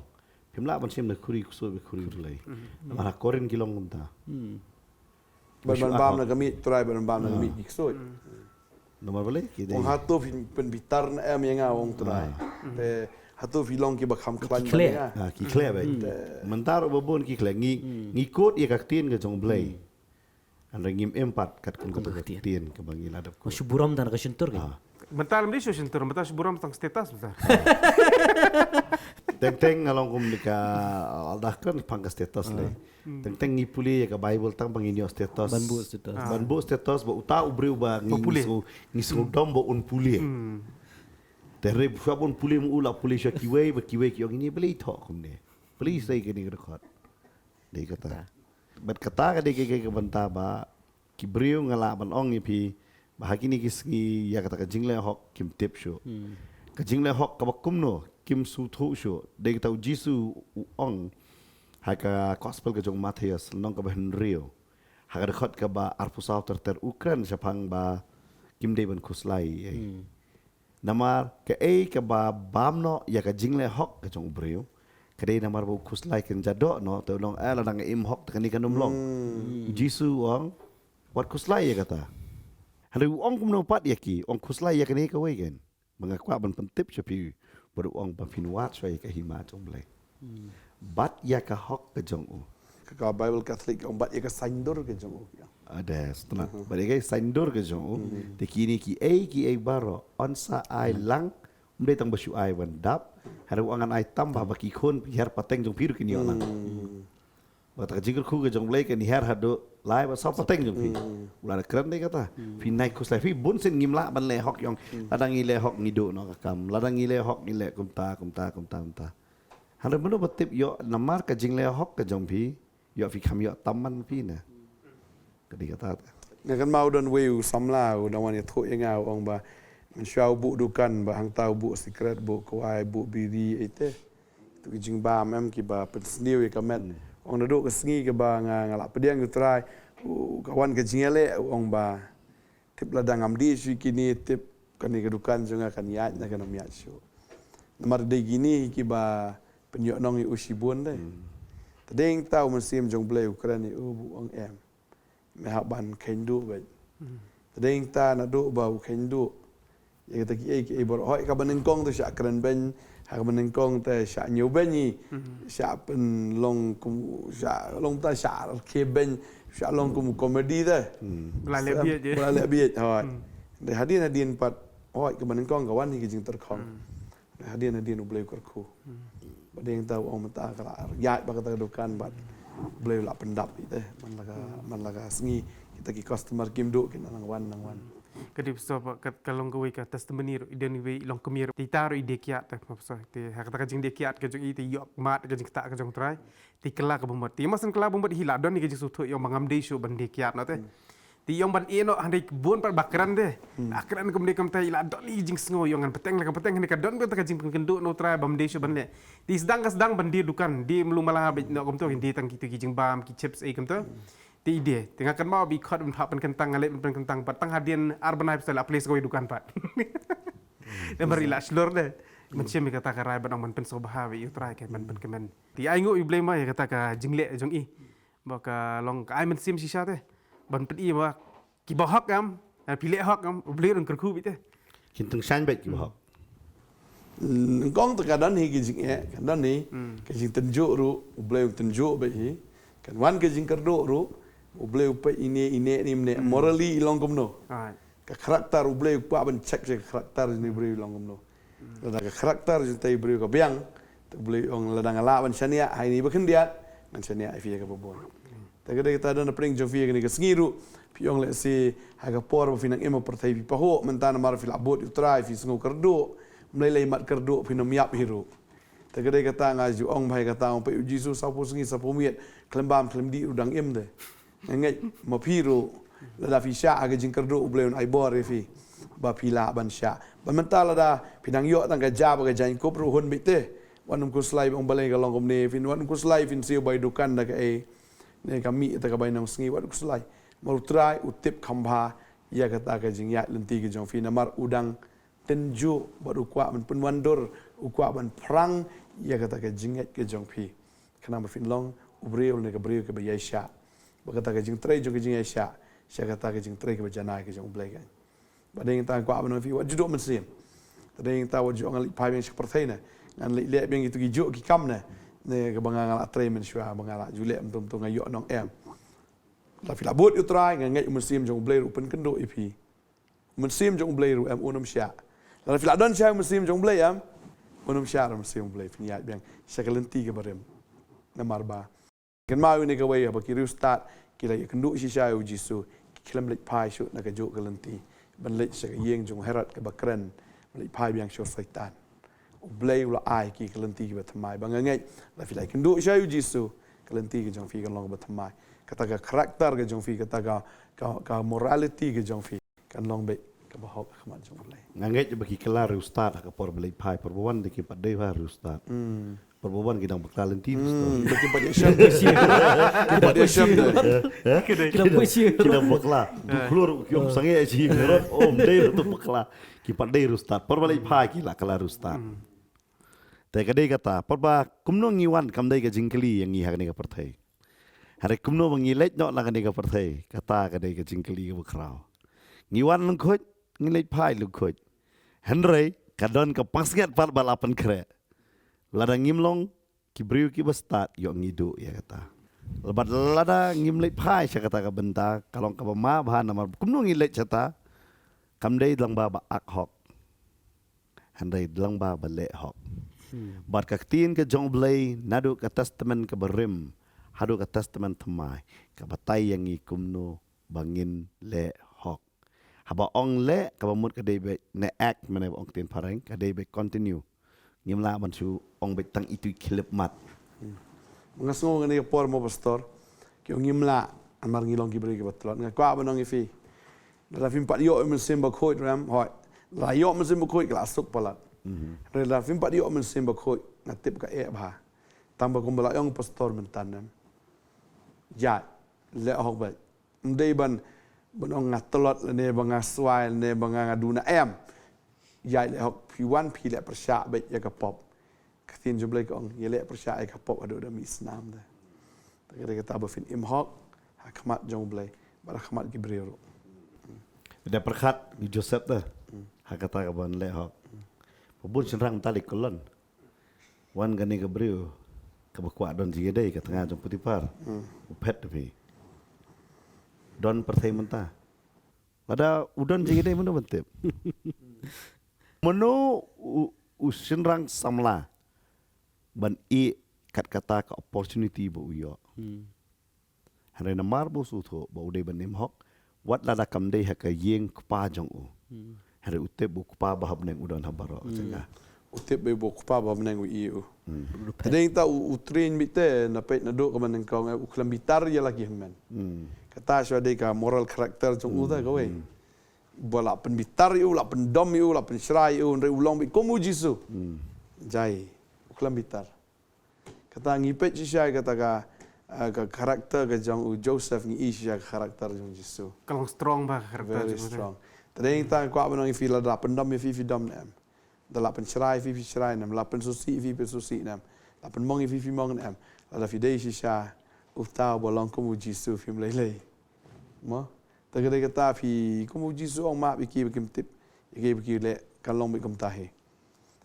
Phim lah ban shim na khuri ksuid bad khuri u Blei. Namar ha Korinth ki long kumta. Ban ban bam na ka miej Trai ban bam na ka miej ki ksuid. Namar balei ki dei. Ong hato phi pynbitar ne em ïa nga ong Trai. Te hato phi long kiba kham khlaiñ ban ïa nga. Ah, ki khleh beit. Mynta ruh ba bun ki khleh ngi, ngi quote ïa ka ktien ka jong U Blei. Hynrei ngim im pat katkum ka ktien kaba ngi la dep quote. Shu burom tang ka shyntur ka. Mynta lam dei shu shyntur mynta shu burom tang status mynta. Teng teng nga long kum ni ka, ah, aldah kan pang ka status le. Teng teng ngi pule ïa ka Bible tang ba ngin ïoh status. Ban buh status. Ban buh status ba uta u briew ba ngi, ngi sngew, ngi sngew dom ba un pule. Te hynrei shuwa ba un pule ma u la pule sha kiwei ba kiwei ki ong ine balei thoh kumne. Balei sei kane ka record. Dei kata. Bad kata ka dei ka, ka, ka bynta ba ki briew nga lah ban ong ïa phi ba ha kine ki sngi ïa kata ka jingleh hok kim tip shuh. Ka jingleh hok kaba kumno kim sngewthuh shuh. Dei kata u Jisu u ong ha ka gospel ka jong u Mathaios lynnong kaba hynriew ha ka dkhot kaba arphew saw ter ter u kren shaphang ba kim dei ban khuslai. Namar kaei kaba bam noh ïa ka jingleh hok ka jong u briew ka dei namar ba u khuslai kan ja doh noh te u ong eh lada nga im hok te kane kan ym long. U Jisu u ong wat khuslai ïa kata. Hynrei u ong kumno pat ïa ki, u ong khuslai ïa kane kawei kan. Ba nga kwah ban pyntip sha phi bad u ong ba phin wad shuwa ïa ka hima jong U Blei. Bat ïa ka hok ka jong u. Ka, ka Bible Catholic ka ong bat ïa ka saiñdur ka jong u. Ade, stunat. Bat ïa ka saiñdur ka jong u. Te kine kiei kiei baroh yn sa ai lang. Ym dei tang ba shu ai ban dap. Hynrei u ong ngan ai tam ba, ba ki khun phi her pateng jong phi ruh kin ïoh lang. Ba kata ka jingkyrkhu ka jong U Blei kan her haduh lai bad saw pateng jong phi. U la kren dei kata. Phi nai khuslai phi bun sien ngim lah ban leh hok ïong. Lada ngi leh hok ngi duh noh ka kam. Lada ngi leh hok ngi leh kumta, kumta, kumta, kumta. Hynrei mano ba tip ïoh namar ka jingleh hok ka jong phi, ïoh phi kham ïoh tam man phi ne. Ka dei kata te. Nga kynmaw don wei u samla u dang wan ïathuh ïa nga u ong ba mynshuwa u buh dukan ba hangta u buh sikret, buh kwai, buh biri, ei te. Tu ki jingbam em kiba pynsniew ïa ka met. Ong naduh ka sngi kaba nga, nga la pdiang ïa U Trai, u, ka wan ka jingïaleh, u ong ba tip lada ngam dih shuh kine tip kane ka dukan jong nga kan ïaid ne kan ym ïaid shuh. Namar dei kine kiba pynïoh nong ïa u shibun dei. Tdeng ta u Mynsiem jong U Blei u kren ïa u, u ong em, me hap ban kheiñ duh beit. Tdeng ta naduh ba u kheiñ duh ïa kita kiei kiei baroh, hooid kaba nyngkong te shah kren beiñ, ha kaba nyngkong te shah ñiew beiñ, shah pynlong kum, shah long ta shah rkhie beiñ, shah long kum comedy te. Ba la leh bieit, eh. Ba la leh bieit, hooid. Te hadien hadien pat, hooid kaba nyngkong ka wan hi ka jingtyrkhong. Hadien hadien U Blei u kyrkhu. Ba dei ta u ong mynta ka la ïaid ba kata ka dukan bad U Blei u la pyndap ite. Man la ka, man la ka sngi kita ki customer kim duh kin nang wan nang wan. Ka dei pso ba ka, ka long kawei ka testimony ruh, i don iwei i long kmie ruh. Te ita ruh i die kiad te, ma pso. Te ha kata ka jingdie kiad ka jong i te ïoh mat ka jingktah ka jong U Trai. Te kylla ka bamut. Te ïa ma shen kylla bamut hi la don hi ka jingsngewthuh ïa u ba ngam dei shuh ban die kiad noh te. Te ïong ban ïeh noh hynrei bun pat ba kren te. Ba kren kumne kumta i la don i jingsngew ïong ngan bteng la ka bteng hynrei ka don kata ka jingpynkynduh na U Trai bym dei shuh ban leh. Te sdang ka sdang ban die dukan, die mlu mala beit noh kumto, die tang kito ki jingbam, ki chips ei kumto. Te i die, te nga kynmaw ba i khot ban hap pynkyntang, nga leit ban pynkyntang pat tang hadien ar bnai pisa la plie sa kawei dukan pat. Namar i la shlur te. Mynsiem ïa kata ka rai ban ong ban pynsngewbha beit ïa U Trai, ka ban pynkmen. Te ai nguh ïa U Blei ma ïa kata ka jingleh jong i. Ba ka long ka ai mynsiem shisha te ban pyni ba kiba hok em, eh, phi leh hok em, U Blei un kyrkhu beit te. Kin tyngshaiñ beit kiba hok. Nyngkong te ka don hi ki jingeh, ka don hi ki jingtynjuh ruh, U Blei u tynjuh beit hi. Kan wan ki jingkyrduh ruh, U Blei u peit ine ine ni mne morally i long kumno. Ka character U Blei u kwah ban check sha ka character jong i briew i long kumno. Lada ka character jong te i briew ka biang, te U Blei u ong lada nga lah ban shaniah ha ine ba khyndiat, ngan shaniah ïa phi ïa kaba bun. Te ka dei kata don na pdeng jong phi ïa kane ka sngi ruh, phi ong lehse ha ka por ba phi nang im ha pyrthei phi pahuh mynta namar phi la bud ïa U Trai phi sngew kyrduh, ym lei lei mat kyrduh phin ym ïap hi ruh. Te ka dei kata nga ju ong bha ïa kata ong peit U Jisu saphew sngi saphew miet khlem bam khlem dih ruh dang im te. Nga ngeit ma phi ruh lada phi shah ha ka jingkyrduh U Blei un ai bor ïa phi ba phi lah ban shah. Ba mynta lada phi nang ïoh tang ka ja bad ka jaiñkup ruh hun beit te. Wat nym khuslai ba ong balei ka long kumne, phin wat nym khuslai phin siew bai dukan da kaei. Ne ka mih te ka bai nang sngi wat nym khuslai. Ma U Trai u tip kham bha ïa kata ka jingïaid lynti ka jong phi namar u dang tynjuh bad u kwah ban pynwandur, u kwah ban phrang ïa kata ka jingngeit ka jong phi. Khnang ba phin long u briew ne ka briew kaba ïaishah. Ba kata ka jingtrei jong ka jingïaishah sha kata ka jingtrei kaba janai ka jong U Blei ka. Ba dei ta kwah ban ong phi wat ju duh mynsiem. Te dei ta wat ju ong ngan leit phai biang sha ka pyrthei ne ngan leit leh biang itu ki juh ki kam ne. Ne kaba nga nga la trei mynshuwa ba nga la ju leh mynta mynta nga ïoh nong em. La phi la bud ïa U Trai nga ngeit u Mynsiem jong U Blei ruh u pynkynduh ïa phi. U Mynsiem jong U Blei ruh em un ym shah. Lada phi la don shai u Mynsiem jong U Blei em un ym shah ruh u Mynsiem U Blei phin ïaid biang sha ka lynti kaba rim. Namar ba kynmaw ïa kane kawei haba ki riewstad ki la ïakynduh shisha ïa u Jisu ki khlem leit phai shuh na kajuh ka lynti ban leit sha ka ïing jong u Herod kaba kren ban leit phai biang sha u Soitan. U Blei u la ai ki ka lynti kaba thymmai ba nga ngeit lada phi la ïakynduh shisha ïa u Jisu ka lynti ka jong phi kan long kaba thymmai. Kata ka character ka jong phi kata ka, ka, ka morality ka jong phi kan long beit kaba hok ha khmat jong U Blei. Nga ngeit ba ki kylla riewstad ha ka por ba leit phai por ba wan de ki pat dei bha riewstad. Por ba wan ki dang bakla lynti riewstad. Ba ki pat ïa shem de. Ki pat ïa shem de. Ki dang bakla. Du khlur ki ong sangeh shi Herod ym dei ruh tu bakla. Ki pat dei riewstad. Por ba leit phai ki la kylla riewstad. Te ka dei kata por ba kumno ngi wan kam dei ka jingkylli ïa ngi ha kane ka pyrthei. Hynrei kumno ba ngi leit noh na kane ka pyrthei kata ka dei ka jingkylli kaba khraw. Ngi wan lyngkhuid ngi leit phai lyngkhuid. Hynrei ka don ka pansngiat pat ba la pynkhreh. Lada ngim long ki briew kiba stad ïoh ngi duh ïa kata. Bad lada ngim leit phai sha kata ka bynta ka long kaba ma bha namar kumno ngi leit shata kam dei lyngba ba ak hok. Hynrei lyngba ba leh hok. Bad ka ktien ka jong U Blei naduh ka testament kaba rim haduh ka testament thymmai ka batai ïa ngi kumno ba ngin leh hok. Haba ong leh kaba mut ka dei beit ne act mane ba ong ktien phareng ka dei beit continue. Ngim lah ban shu ong beit tang itu i khyllipmat. Nga sngew kane ka por mo pastor ki ong ngim lah namar ngi long ki briew kiba tlot nga kwah ban ong ïa phi. Lada phim pat ïoh ïa u Mynsiem Bakhuid ruh em hooid. Lada ïoh Mynsiem Bakhuid ka la suk palat. Hynrei lada phim pat ïoh Mynsiem Bakhuid nga tip ka eh bha. Tang ba kumba la ong pastor mynta em. Ïaid leh hok beit. Ym dei ban ban ong nga tlot lane ba nga swai lane ba nga nga duna em. Ïaid leh hok phi wan phi leh pyrshah beit ïa ka pop. Ka ktien jong U Blei ka ong ïa leh pyrshah ïa ka pop haduh da mih snam de. Ta ka dei kata ba phin im hok ha khmat jong U Blei bad ha khmat ki briew ruh. Da pyrkhat ïa u Joseph te ha kata ka ban leh hok. Ba bun shynrang mynta leh kolon. Wan kane ka briew kaba kwah don jingïadei ka tnga jong Potiphar. U phet phi. Don pyrthei mynta. Lada u don jingïadei mynno ban tip. Mynno u, u shynrang samla ban ïeh kat kata ka opportunity ba u ïoh. Hynrei namar ba u sngewthuh ba u dei ban im hok, wat lada kam dei ha ka ïing kpa jong u. Hynrei u tip u kpa ba ha bneng u don ha baroh ka jaka. U tip ba u kpa ba ha bneng u ïeh u. Te dei ta u, u train beit te na peit naduh ka ban nyngkong, eh, u khlem bitar ïa la ki hynmen. Kata shuwa dei ka moral character jong u ta kawei. Ba la pynbitar ïa u, la pyndom ïa u, la pynshrai ïa u, hynrei u long beit kum u Jisu. Jai, u khlem bitar. Kata ngi peit shisha kata ka, eh, ka character ka jong u Joseph, ngi i shisha ka character jong Jisu. Ka long strong ba ka character. Very jong u. Strong. Te dei ta kwah ban ong ïa phi, lada pyndom ïa phi, phi dom ne em. Da la pynshrai ïa phi, phi shrai ne em. La pynsngewsih ïa phi, pynsngewsih ne em. La pynmong ïa phi, phi mong ne em. Lada phi dei shisha uta uba long kum u Jisu, phim lei lei. Mo? Ta ka dei kata phi, kum u Jisu u ong, map ïa ki ba kim tip ïa ki ba ki leh, kan long beit kumta hi.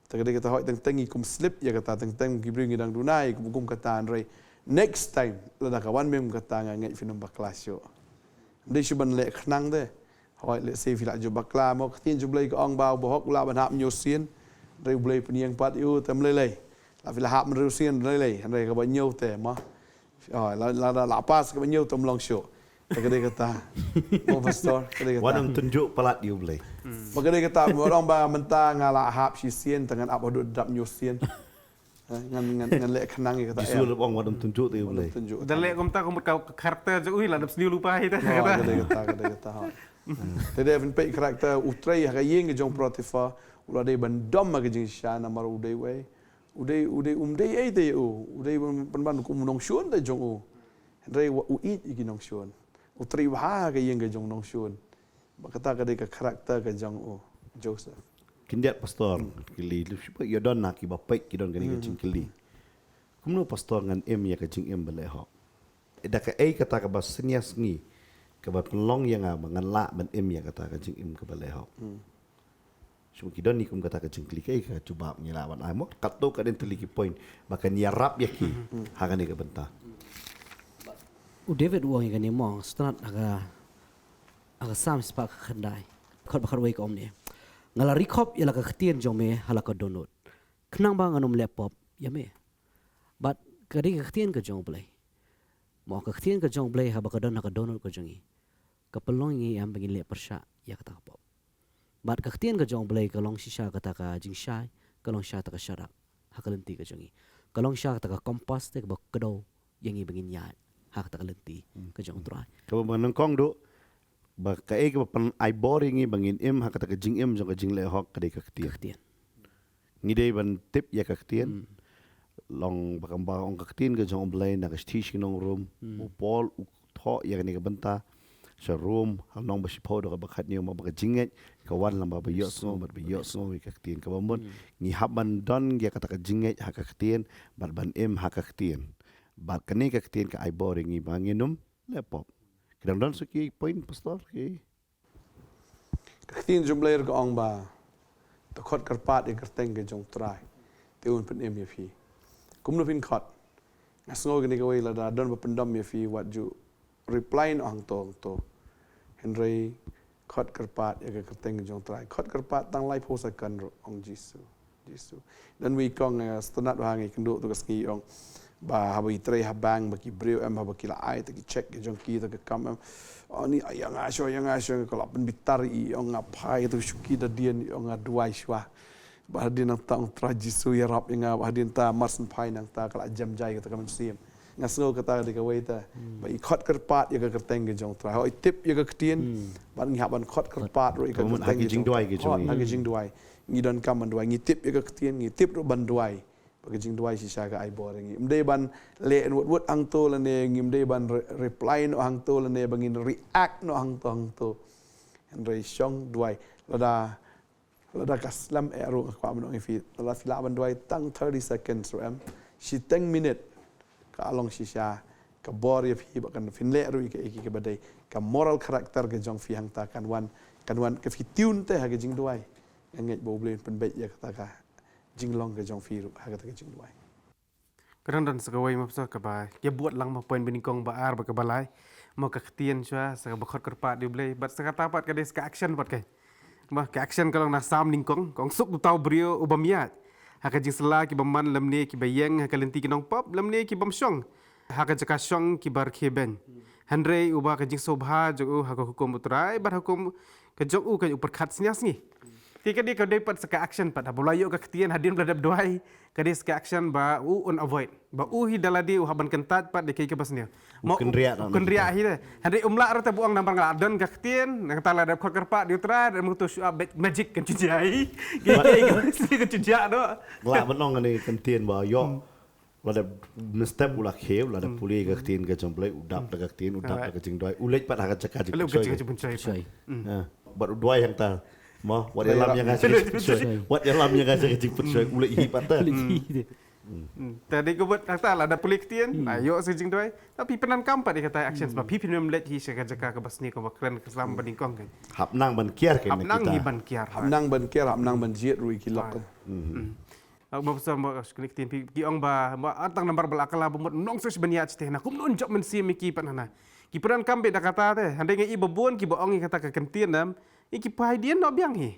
Ta ka dei kata, hooid, teng teng ngi kum slip ïa kata, teng teng ki briew ngi dang duna ïa ki ba kum kata, hynrei next time lada ka wan mem kata, nga ngeit phin ym bakla shuh. Ym dei shu ban leh khnang te. Hooid, lehse phi lah ju bakla, mo, ka ktien jong U Blei ka ong ba uba hok u lah ban hap hynñiew sien. Hynrei U Blei pynïeng pat ïa u te ym lei lei. La phi la hap hynriew sien, ym lei lei, hynrei kaba hynñiew te, mo. Oh, la, la, la, la pass kaba hynñiew te ym long shuh. Ta ka dei kata. Mo, pastor, ka dei kata. Wat ym tynjuh palat ïa U Blei. Ba ka dei kata, mo, ong ba mynta nga la hap shisien, te ngan ap haduh dap hynñiew sien. Eh, ngan, ngan, ngan leh khnang ïa kata. Jisu em. Leh ong wat ym tynjuh te ïa U Blei. Wat ym tynjuh. Da leh kumta ka mut ka character jong u la dap sniew lypa hi ta. Oh, kata. Ka dei kata, ka dei kata, ha. Te dei phin peit character u trei ha ka ïing ka jong Potiphar, u la dei ban dom ha ka jingshisha namar u dei uei. U dei, u dei, um dei ei te u. U dei ban, ban, ban kum u nongshun te jong u. Hynrei u ïeit ïa ki nongshun. U trei bha ha ka ïing ka jong u nongshun. Ba kata ka dei ka character ka jong u Joseph. Khyndiat pastor, kylli, lashai ba ïa don na kiba peit ki don kane ka jingkylli. Kumno pastor ngan im ïa ka jingim ba leh hok? Da kaei kata kaba synñia sngi kaba pynlong ïa nga ba ngan lah ban im ïa kata ka jingim kaba leh hok? Shu ki don ni kum kata ka jingkylli, kaei ka jubab ngi lah ban ai mo? Katto katne tylli ki point ba kan ïarap ïa ki ha kane ka bynta. U David u ong ïa kane mo, sngewtynnat ha ka, ha ka Salm spah ka khyndai, dkhot ba khatwei ka ong ne: Nga la ri khop ïa la ka ktien jong me ha la ka dohnud, khnang ba ngan ym leh pop ïa me. Bad ka dei ka ktien ka jong U Blei. Mo, ka ktien ka jong U Blei haba ka don ha ka dohnud ka jong ngi, ka pynlong ïa ngi em ba ngin leh pyrshah ïa kata ka pop. Bad ka ktien ka jong U Blei ka long shisha kata ka jingshai, ka long shisha kata ka sharak ha ka lynti ka jong ngi. Ka long shisha kata ka compass te kaba kdew ïa ngi ba ngin ïaid ha kata ka lynti ka jong U Trai. Kaba nyngkong duh, ba kaei kaba pynai bor ïa ngi ba ngin im ha kata ka jingim jong ka jingleh hok, ka dei ka ktien. Ka ktien. Ngi dei ban tip ïa ka ktien. Long ba kam ba ong ka ktien ka jong U Blei na ka shithi shnong Rom. U Paul u thoh ïa kane ka bynta sha Rom, ha lynnong ba shiphew, dkhot ba khathynñiew, mo, ba ka jingngeit ka wan lyngba ba ïohsngew bad ba ïohsngew ïa ka ktien. Kaba mut ngi hap ban don ïa kata ka jingngeit ha ka ktien bad ban im ha ka ktien. Bad kane ka ktien ka ai bor ïa ngi ba ngin ym leh pop. Ki dang don sa ki point, pastor, ki? Ka ktien jong U Blei ruh ka ong ba to khot kyrpad ïa ka kyrteng ka jong U Trai, te un pynim ïa phi. Kumno phin khot? Nga sngew kane kawei, lada don ba pyndom ïa phi, wat ju reply noh hangto hangto. Hynrei khot kyrpad ïa ka kyrteng ka jong U Trai. Khot kyrpad tang laiphew second ruh, ong Jisu. Jisu. Don wei kong, eh, sngewtynnat ba ha ngi kynduh tu ka sngi, ong ba haba i trei ha bank, ba ki briew em, haba ki la ai ta ki cheque ki jong ki, ta ka kam em, oh, ni, ïa nga shuwa, ïa nga shuwa, ka la pynbitar i, ong nga phai tu shuki da dien, ong nga duwai shuwa. Ba hadien nangta, ong Trai Jisu ïarap ïa nga, ba hadien ta mar shen phai nangta ka la jem jai kata ka mynsiem. Nga sngew kata ka dei kawei ta. Ba i khot kyrpad ïa ka kyrteng ka jong U Trai. Hooid, i tip ïa ka ktien. Bad ngi hap ban khot kyrpad ruh ïa ka kyrteng ka jong U Trai. Khot ha ka jingduwai. Ngi donkam ban duwai. Ngi tip ïa ka ktien, ngi tip ruh ban duwai. Ba ka jingduwai shisha ka ai bor ïa ngi. Ym dei ban leh wut wut hangto lane, ngim dei ban re-, reply noh hangto lane, ba ngin react noh hangto hangto. Hynrei shong duwai. Lada Lada ka slem eh ruh, nga kwah ban ong ïa phi, lada phi lah ban duwai tang thirty seconds ruh em, shiteng minit, ka long shisha ka bor ïa phi ba kan phin leh ruh ïa kaei kaei kaba dei. Ka moral character ka jong phi hangta kan wan, kan wan ka phi tune te ha ka jingduwai. Nga ngeit ba U Blei un pynbeit ïa kata ka jinglong ka jong phi ruh ha kata ka jingduwai. Ka dang don sa kawei mo pastor kaba ïa bud lang mo, point banyngkong ba ar bad kaba lai. Mo ka ktien shuwa sa kaba khot kyrpad ïa U Blei bad sa kata pat ka dei sa ka action pat kai. Mo ka action ka long na Salm nyngkong, ka ong suk uta u briew u bym ïaid ha ka jingsylla ki bymman lymne ki ba ïeng ha ka lynti ki nongpop lymne ki bym shong ha ka jaka shong ki ba rkhie beiñ. Hynrei uba ka jingsngewbha jong u ha ka hukum U Trai bad ha ka hukum ka jong u kan u pyrkhat synñia sngi. Te ka dei, ka dei pat sa ka action pat, haba u la ïoh ka ktien hadien ba la dep duwai, ka dei sa ka action ba u un avoid. Ba u hi da lade u hap ban kyntait pat da kaei kaba sniew. U kynriah, u kynriah hi de. Hynrei um lah ruh te ba u ong namar nga la don ka ktien, nangta la dep khot kyrpad ïa U Trai, da mynta shu ap magic kan ju jia hi. Kaei kaei kaba sniew kan ju jia noh. Lah ban ong kane ka ktien ba ïoh. La dep mynstep u la khie, la dep pule ka ktien ka jong U Blei, u dap da ka ktien, u dap da ka jingduwai, u leit pat ha ka jaka jingpynshoi. Bad u duwai hangta. Mo, wat ïalam ïa nga sha ka jingpynshoi. Wat ïalam ïa nga sha ka jingpynshoi, u leit hi pat te. Te dei ka bud hangta la dep pule ktien, la ïoh sa jingduwai. Tapi pyndonkam pat ïa kata actions ba phi phin ym leit hi sha ka jaka kaba sniew kaba kren ka Salm banyngkong kan. Hap nang ban kiar kan. Hap nang hi ban kiar. Hap nang ban kiar, hap nang ban jied ruh ïa ki lok. Ah, mo pastor mo, ah, kine ki ktien phi ki ong ba, ba tang namar ba la kylla ba mut nong shu ban ïaid shatei na kumno un jop mynsiem ïa ki pat hana. Ki pyndonkam beit da kata te, hynrei nga i ba bun kiba ong ïa kata ka ktien nam, ïa ki phai dien noh biang hi.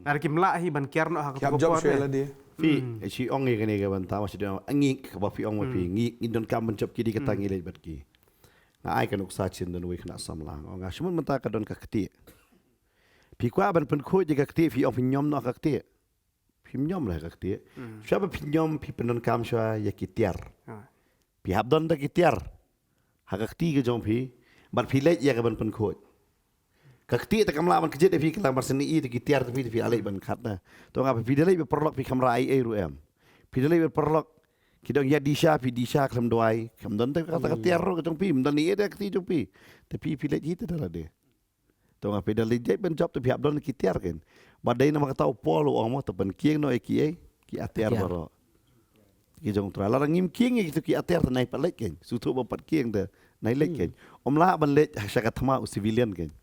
Nar kim lah hi ban kiar noh ha ka por te. Phi, eh, shi ong ïa kane ka bynta, ma shi dei ong ngi kaba phi ong ma phi, ngi, ngi donkam ban jop ki dei kata ngi leit bad ki. Nga ai ka nuksa shisien don uwei u khynnah samla, ong nga shu mut mynta ka don ka ktieh. Phi kwah ban pynkhuid ïa ka ktieh, phi ong phi ñiom noh ka ktieh. Phim ñiom leh ka ktieh. Shuwa ba phi ñiom phi pyndonkam shuwa ïa ki tiar. Phi hap don da ki tiar ha ka kti ka jong phi bad phi leit ïa ka ban pynkhuid. Ka ktieh te kam lah ban kjit ïa phi, ka lah ban sngewsih ïa ki tiar te phi, te phi leit ban khat na. To nga phi da leit ba paralok phi khamra ei ei ruh em. Phi da leit ba paralok ki dang ïa disha, phi disha khlem duwai, kam don te kata ka tiar ruh ka jong phi, ym don ei ei da ka kti jong phi. Te phi phi leit hi te da lade. To nga phi da leit jait ban jop te phi hap don ki tiar kein. Ba dei namar kata u Paul u ong mo te pynkieng noh ïa ki ei ki atiar baroh. Ki jong U Trai lada ngim kieng ïa kito ki atiar te nai pat leit kein. Sngewthuh ba pat kieng te nai leit kein. Ym lah ban leit sha ka thma u civilian kein.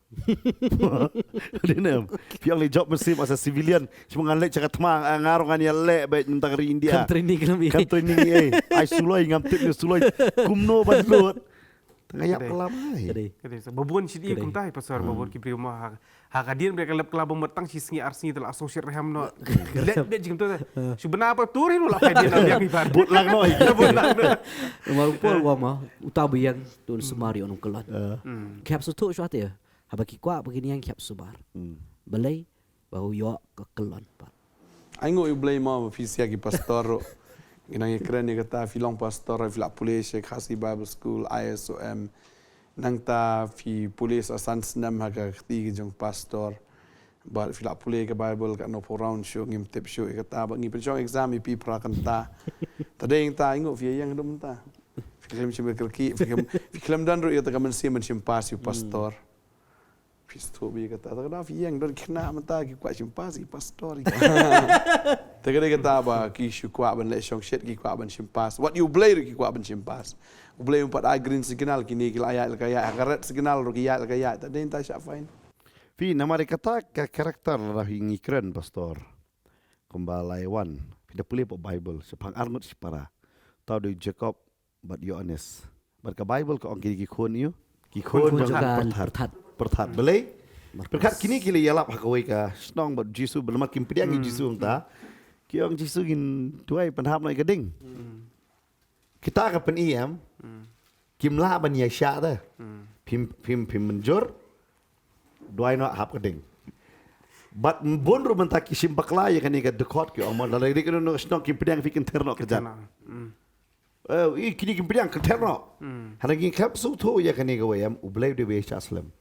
Dei ne em. Phi ong leit jop mynsiem as a civilian. Shu ngan leit sha ka thma nga ruh ngan ïa leh beit mynta ka ri India. Kam training ei. Ai suloi ngam tip ne suloi. Kumno ban lut. Tang ïap klam ai. Ka dei. Ka dei. Ba bun shi dei kumta hi pastor, ba bun ki briew ma ha, ha ka dien ba ka lep klam ba mut tang shi sngi ar sngi te la song shit rhem noh. Leh beit jingto te. Shu bna pa tur hi ruh la phai dien la biang hi bar. Bud lang noh hi. Bud lang noh. Mar u Paul u ong ma uta ba ïeng to un sumar ïa u nongkyllon. Ki hap sngewthuh shuwa te. Haba ki kwah ba kin ïeng ki hap sumar. Balei? Ba u ïoh ka kyllon pat. Ai nguh ïa U Blei mo ba phi sha ki pastor ruh. Ngi nang ïakren ïa kata, phi long pastor, phi la pule sha Khasi Bible School, I S O M. Nangta phi pule sa san snem ha ka kti ka jong pastor. Bad phi la pule ka Bible katno phew round shuh ngim tip shuh ïa kata, bad ngi pynshong exam ïa phi phra kynta. Te dei nangta ai nguh phi ïeng haduh mynta. Phi khlem shim ka kyrkieh, phi khlem, phi khlem don ruh ïa kata ka mynsiem ban shim pass ïa u pastor. Phi sngewthuh bha ïa kata, te ka dei phi ïeng don ki khynnah mynta ki kwah shim pass, ki pastor. Te ka dei kata ba ki shu kwah ban leh shong shet, ki kwah ban shim pass. Wat ïa U Blei ruh ki kwah ban shim pass. U Blei um pat ai green signal, kine ki la ïaid la ka ïaid, ha ka red signal ruh ki ïaid la ka ïaid. Te dei nangta shah fine. Phi namar ïa kata ka character lada phi ngi kren pastor. Kumba lai wan. Phi da pule pa Bible, shaphang arngut shipara. Tau dei Jacob bad Ïoannis. Bad ka Bible ka ong kine ki khun ïa u, ki khun jong ka pyrthat. Pyrthat. Balei? Pyrkhat kine ki la ïalap ha kawei ka shnong bad Jisu, ba namar kim pdiang ïa Jisu hangta. Ki ong Jisu ngin duwai pynhap noh ïa ka ding. Kita ka pyni em. Kim lah ban ïaishah te. Phim, phim, phim mynjur. Duwai noh hap ka ding. Bad bun ruh mynta ki shim bakla ïa kane ka dkhot ki ong mo, lada ri kano kano shnong kim pdiang phi, kynther noh kjat. Eh, i kine kim pdiang, kynther noh. Hynrei ngi khlem sngewthuh ïa kane kawei em, U Blei u dei ba ïaishah slem.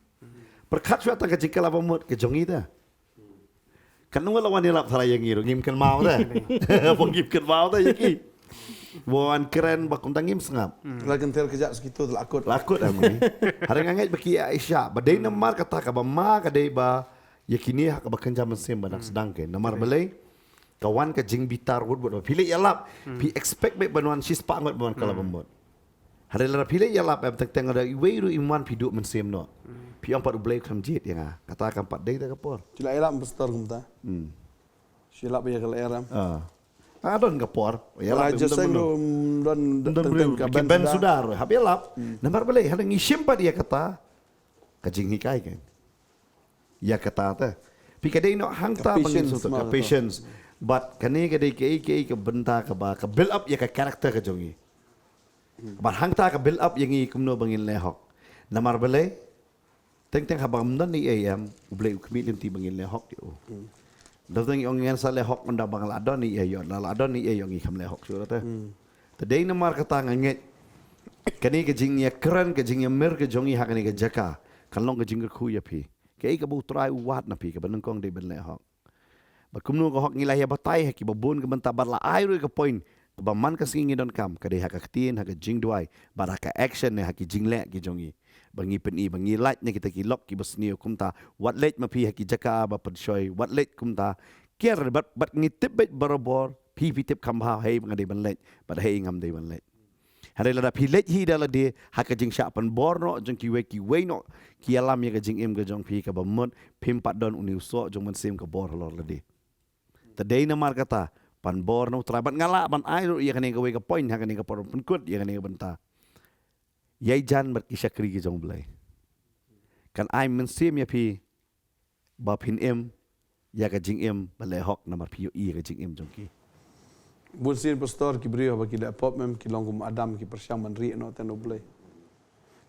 Pyrkhat shuwa tang ka jingkylla bamut ka jong ngi te. Katno ngut la wan ïalap tharai ïa ngi ruh ngim kynmaw te. Ba ngim kynmaw te ïa ki. Ba wan kren ba kumta ngim sngap. La kynther kjat sa kito te la kut. La kut em ngi. Hynrei nga ngeit ba ki ïaishah. Ba dei namar kata kaba ma ka dei ba ïa kine ha kaba kynja mynsiem ba dang sdang kein. Namar balei? Ka wan ka jingbitar wut wut ba phi leit ïalap. Phi expect beit ban wan shispah ngut ban wan kylla bamut. Hynrei lada phi leit ïalap em, teng teng lada iwei ruh im wan, phi duh mynsiem noh. Phi ong pat U Blei u khlem jied ïa nga. Kata kam pat dei da ka por. Shu la ïalap pastor kumta. Hmm. Shu la ïalap ïa ka la ïalap. Ah. Ah, don ka por. Ïalap. Raja Seng ruh don, don briew ka Ben Sudar. Hap ïalap. Hmm. Namar balei, hynrei ngi shim pat ïa kata ka jinghikai kan. Ïa kata te. Phi ka dei noh hangta ba ngin sngewthuh ka patience. But kane ka dei kaei kaei ka bynta kaba ka build up ïa ka character ka jong ngi. But hangta ka build up ïa ngi kumno ba ngin leh hok. Namar balei, teng teng haba ngam don ei ei em, U Blei u khmih lynti ba ngin leh hok ïa u. Dei teng ong ngan sa leh hok ynda ba nga la don ei ei ïoh, la don ei ei ïoh, ngi kham leh hok shuh te. Te dei namar kata nga ngeit kane ka jingïakren, ka jingïamir ka jong ngi ha kane ka jaka kan long ka jingkyrkhu ïa phi. Kaei kaba U Trai u wad na phi, kaba nyngkong dei ban leh hok. Bad kumno ka hok, ngi la ïa batai ha kiba bun ka bynta, bad la ai ruh ïa ka point kaba man ka sngi ngi donkam, ka dei ha ka ktien, ha ka jingduwai, bad ha ka action ne ha ki jingleh ki jong ngi. Ba ngi pyni, ba ngi lait na kita ki lok kiba sniew kumta, wat leit ma phi ha ki jaka ba pynshoi, wat leit kumta. Kiar bad, bad ngi tip beit barabor, phi phi tip kham bha hei ba nga dei ban leit, bad hei ngam dei ban leit. Hynrei lada phi leit hi da lade ha ka jingshah pynbor noh jong kiwei kiwei noh ki ïalam ïa ka jingim ka jong phi, kaba mut phim pat don une u soh jong mynsiem ka bor halor lade. Te dei namar kata, pynbor na U Trai, bad nga lah ban ai ruh ïa kane kawei ka point ha kane ka por pynkut ïa kane ka bynta. Ïai jan bad ki shakri ki jong U Blei kan ai mynsiem ïa phi ba phin im ïa ka jingim ba leh hok namar phi ïohi ïa ka jingim jong ki. Bun sien pastor, ki briew haba ki leh pop em, ki long kum Adam, ki pyrshang ban rieh noh ïa U Blei.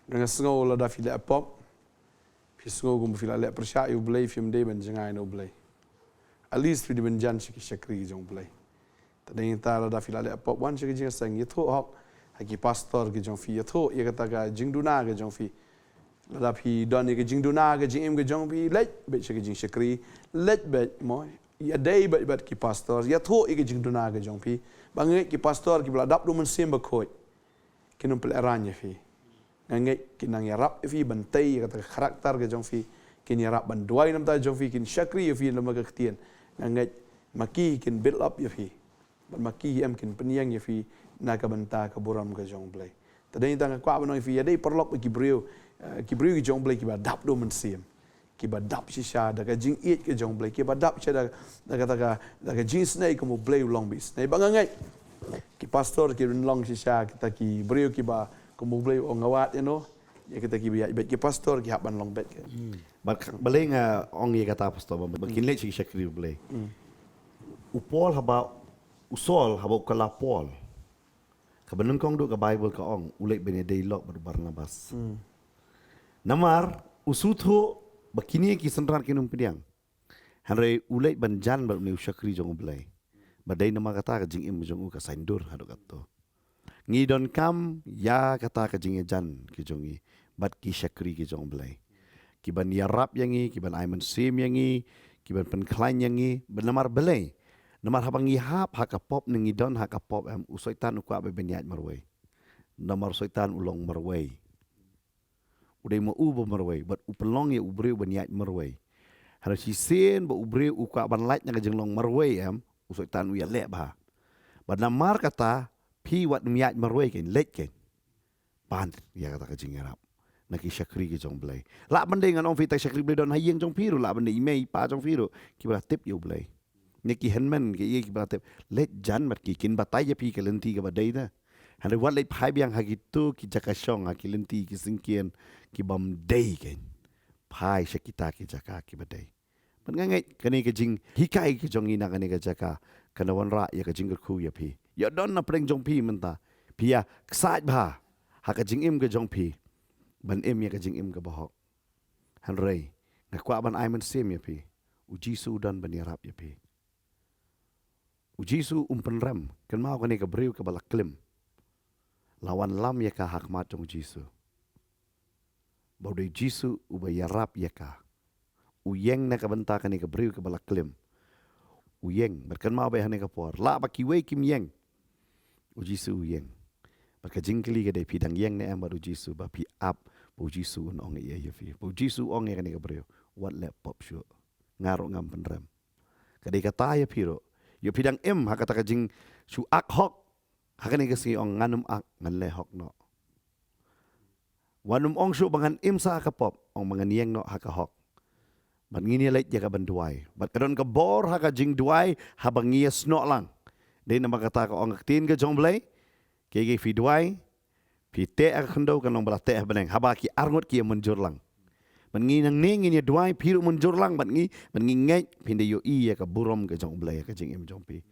Nga sngew lada phi leh pop, phi sngew kum phi la leh pyrshah ïa U Blei, phim dei ban jngai na U Blei. At least phi dei ban jan sha ki shakri ki jong U Blei. Te dei nangta lada phi la leh pop, wan sha ka jingïaseng, ïathuh hok ha ki pastor ki jong phi, ïathuh ïa kata ka jingduna ka jong phi. Lada phi don ïa ka jingduna ka jingim ka jong phi, leit beit sha ka jingshakri, leit beit mo, ïadei beit bad ki pastor, ïathuh ïa ka jingduna ka jong phi. Ba nga ngeit ki pastor kiba la dap da U Mynsiem Bakhuid kin ym pynlehrain ïa phi. Nga ngeit kin nang ïarap ïa phi ban tei ïa kata ka character ka jong phi, kin ïarap ban duwai namar ka jong phi, kin shakri ïa phi namar ka ktien. Nga ngeit ma ki kin build up ïa phi. Bad ma ki em kin pynïeng ïa phi na ka bynta ka burom ka jong U Blei. Te dei nangta nga kwah ban ong ïa phi, ïadei paralok bad ki briew, eh, ki briew ki jong U Blei kiba dap da U Mynsiem, kiba dap shisha da ka jingïeit ka jong U Blei, kiba dap shisha da, da kata ka, da ka jingisynei kum U Blei u long ba isynei. Ba nga ngeit ki pastor ki long shisha kita ki briew kiba kum U Blei u ong nga wad ïano, ïa kita kiba ïaid beit, ki pastor ki hap ban long beit. Bad ka, balei nga ong ïa kata pastor, ba, ba kin leit sha ki shakri U Blei. U Paul haba, u Saul haba u kylla Paul, kaba nyngkong duh ka Baibl ka ong u leit ban ïadei lok bad u Barnabas. Namar u sngewthuh ba kine ki synran kin ym pdiang. Hynrei u leit ban jan bad une u shakri jong U Blei. Ba dei namar kata ka jingim jong u ka saiñdur haduh katto. Ngi donkam ïa kata ka jingïajan ki jong ngi bad ki shakri ki jong U Blei, kiban ïarap ïa ngi, kiban ai mynsiem ïa ngi, kiban pynkhlaiñ ïa ngi. Bad namar balei? Namar haba ngi hap ha ka pop ne ngi don ha ka pop em, u Soitan u kwah ban ïaid marwei. Namar u Soitan u long marwei. U dei ma u ba marwei, bad u pynlong ïa u briew ban ïaid marwei. Hynrei shisien ba u briew u kwah ban lait na ka jinglong marwei em, u Soitan u ïaleh bha. Bad namar kata, phi wat ym ïaid marwei kein, leit kein. Pan ïa kata ka jingïarap na ki shakri ki jong U Blei. Lah ban dei, ngan ong phi, ta shakri U Blei don ha ïing jong phi ruh, lah ban dei i mei i pa jong phi ruh kiba la tip ïa U Blei. Ne ki hynmen ki ïa kiba la tip, leit jan bad ki, kin batai ïa phi ka lynti kaba dei te. Hynrei wat leit phai biang ha kito ki jaka shong, ha ki lynti ki syngkien kibym dei kein. Phai sha kita ki jaka kiba dei. Bad nga ngeit kane ka jinghikai ka jong ngi na kane ka jaka kan da wanrah ïa ka jingkyrkhu ïa phi. Ïa don na pdeng jong phi mynta, phi ïa ksaid bha ha ka jingim ka jong phi ban im ïa ka jingim kaba hok. Hynrei nga kwah ban ai mynsiem ïa phi, U Jisu u don ban ïarap ïa phi. U Jisu um pynrem. Kynmaw kane ka briew kaba la klim, la wanlam ïa ka ha khmat jong U Jisu. Ba u dei U Jisu uba ïarap ïa ka. U ïeng na ka bynta kane ka briew kaba la klim. U ïeng, bad kynmaw beit ha kane ka por, lah ba kiwei kim ïeng, U Jisu u ïeng. Bad ka jingkylli ka dei, phi dang ïeng ne em bad U Jisu, ba phi ap ba U Jisu un ong ei ei ïa phi? Ba U Jisu u ong ïa kane ka briew, wat leh pop shuh, nga ruh ngam pynrem. Ka dei kata ïa phi ruh. Ïoh phi dang im ha kata ka jingshu ak hok, ha kane ka sngi ong, ngan ym ak, ngan leh hok noh. Wat nym ong shuh ba ngan im sa ha ka pop, ong ba ngan ïeng noh ha ka hok. Bad ngin ïa leit ïa ka ban duwai. Bad ka don ka bor ha ka jingduwai haba ngi ïa snoh lang. Dei namar kata ka ong ka ktien ka jong U Blei. Kiei kiei phi duwai, phi teh ha ka khyndew kan long ba la teh ha bneng. Haba ki arngut ki ïa mynjur lang. Bad ngi nangne ngin ïa duwai, phi ruh mynjur lang bad ngi, bad ngi ngeit phin da ïohi ïa ka burom ka jong U Blei ha ka jingim jong phi.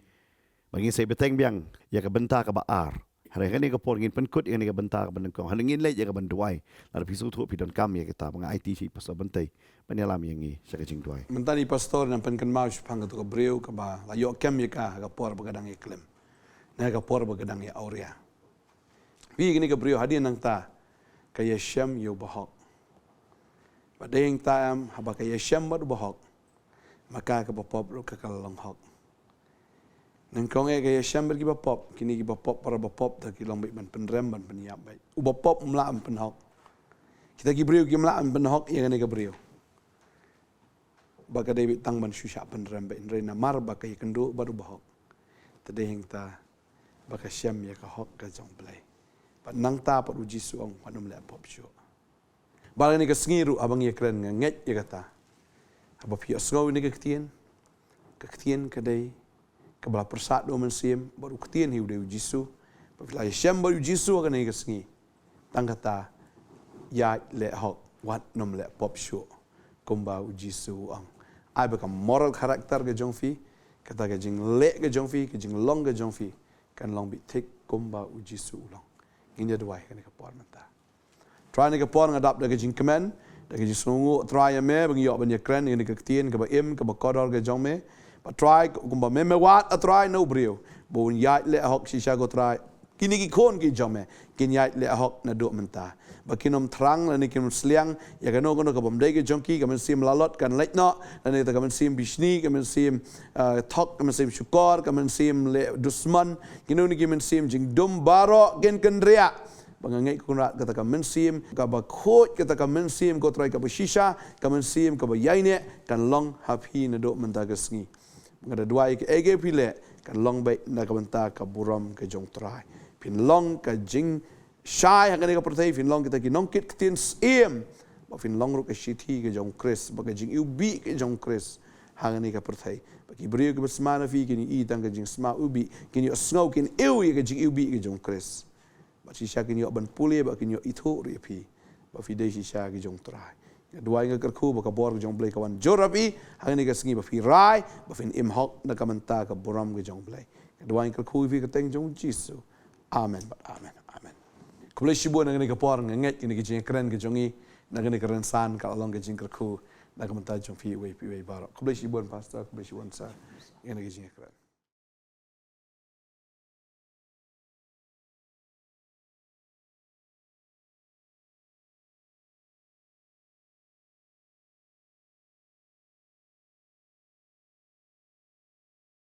Bad ngin sa ïa bteng biang ïa ka bynta kaba ar. Hynrei ha kane ka por ngin pynkut ïa kane ka bynta kaba nyngkong. Hynrei ngin leit ïa ka ban duwai. Lada phi sngewthuh phi donkam ïa kata, ba nga aiti sha i Pastor Bynta ban ïalam ïa ngi sha ka jingduwai. Mynta i Pastor nang pynkynmaw shaphang kato ka briew kaba la ïoh kem ïa ka ha ka por ba ka dang ïa khlem. Ne ha ka por ba ka dang ïa awria. Phi, kane ka briew hadien nangta ka ïashem ïa u bahok. Bad dei hangta em, haba ka ïashem bad u bahok, ma ka kaba pop ruh ka ka la long hok. Nyngkong eh ka ïashem bad ki bapop, kine ki bapop, para bapop da ki long beit ban pynrem ban pynïap beit. U bapop um lah ban pynhok. Kita ki briew kim lah ban pynhok ïa kane ka briew. Ba ka dei beit tang ban shu shah pynrem beit, hynrei namar ba ka ïakynduh bad u bahok, te dei hangta ba ka shem ïa ka hok ka jong U Blei. Bad nangta pat U Jisu u ong, wat nym leh pop shuh. Bad ha kane ka sngi ruh haba ngi ïakren, nga ngeit ïa kata. Haba phi ïohsngew ïa kane ka ktien, ka ktien ka dei kaba la pyrsad da U Mynsiem, bad u ktien hi u dei U Jisu. Ba phi la ïashem bad U Jisu ha kane ka sngi, tang kata, ïaid leh hok, wat nym leh pop shuh, kumba U Jisu u ong. Ai ba ka moral character ka jong phi, kata ka jingleh ka jong phi, ka jinglong ka jong phi, kan long beit thik kumba U Jisu u long. Ngin ïa duwai ha kane ka por mynta. Trai, ha kane ka por nga dap da ka jingkmen, da ka jingsngewnguh, Trai, ïa me ba ngi ïoh ban ïakren ïa kane ka ktien kaba im, kaba kordor ka jong me. Bad Trai, kumba me me wad, ah Trai, na u briew ba un ïaid leh hok shisha, ko Trai, kine ki khun ki jong me kin ïaid leh hok naduh mynta. Ba kin ym thrang lane kin ym sliang ïa kano kano ka bym dei ka jong ki. Ka mynsiem lalot kan leit noh, lane kata ka mynsiem bishni, ka mynsiem, ah, thok, ka mynsiem shukor, ka mynsiem leh dusmon, kino kino ki mynsiem jingdum baroh kin kynriah. Ba nga ngeit, ko Kynrad, kata ka mynsiem kaba khuid, kata ka mynsiem, ko Trai, kaba shisha, ka mynsiem kaba ïaineh, kan long ha phi naduh mynta ka sngi. Nga da duwai, kaei kaei ba phi leh kan long beit na ka bynta ka burom ka jong U Trai. Phin long ka jingshai ha kane ka pyrthei, phin long kita ki nongkit ktien syiem, ba phin long ruh ka shithi ka jong U Khrist, ba ka jingiwbih ka jong U Khrist ha kane ka pyrthei. Ba ki briew kiba sma na phi kin ïohi tang ka jingsma iwbih, kin ïohsngew, kin ïohi ïa ka jingiwbih ka jong U Khrist. Bad shisha kin ïoh ban pule, bad kin ïoh ithuh ruh ïa phi ba phi dei shisha ki jong U Trai. Nga duwai, nga kyrkhu ba ka bor ka jong U Blei ka wan jur ha phi ha kane ka sngi, ba phi rai, ba phin im hok na ka bynta ka burom ka jong U Blei. Nga duwai, nga kyrkhu ïa phi ha ka kyrteng jong U Jisu. Amen bad amen. Amen. Khublei shibun na kane ka por, nga ngeit kane ka jingïakren ka jong ngi na kane ka rynsan ka la long ka jingkyrkhu na ka bynta jong phi uwei pa uwei baroh. Khublei shibun Pastor, khublei shibun Sir, na kane ka jingïakren.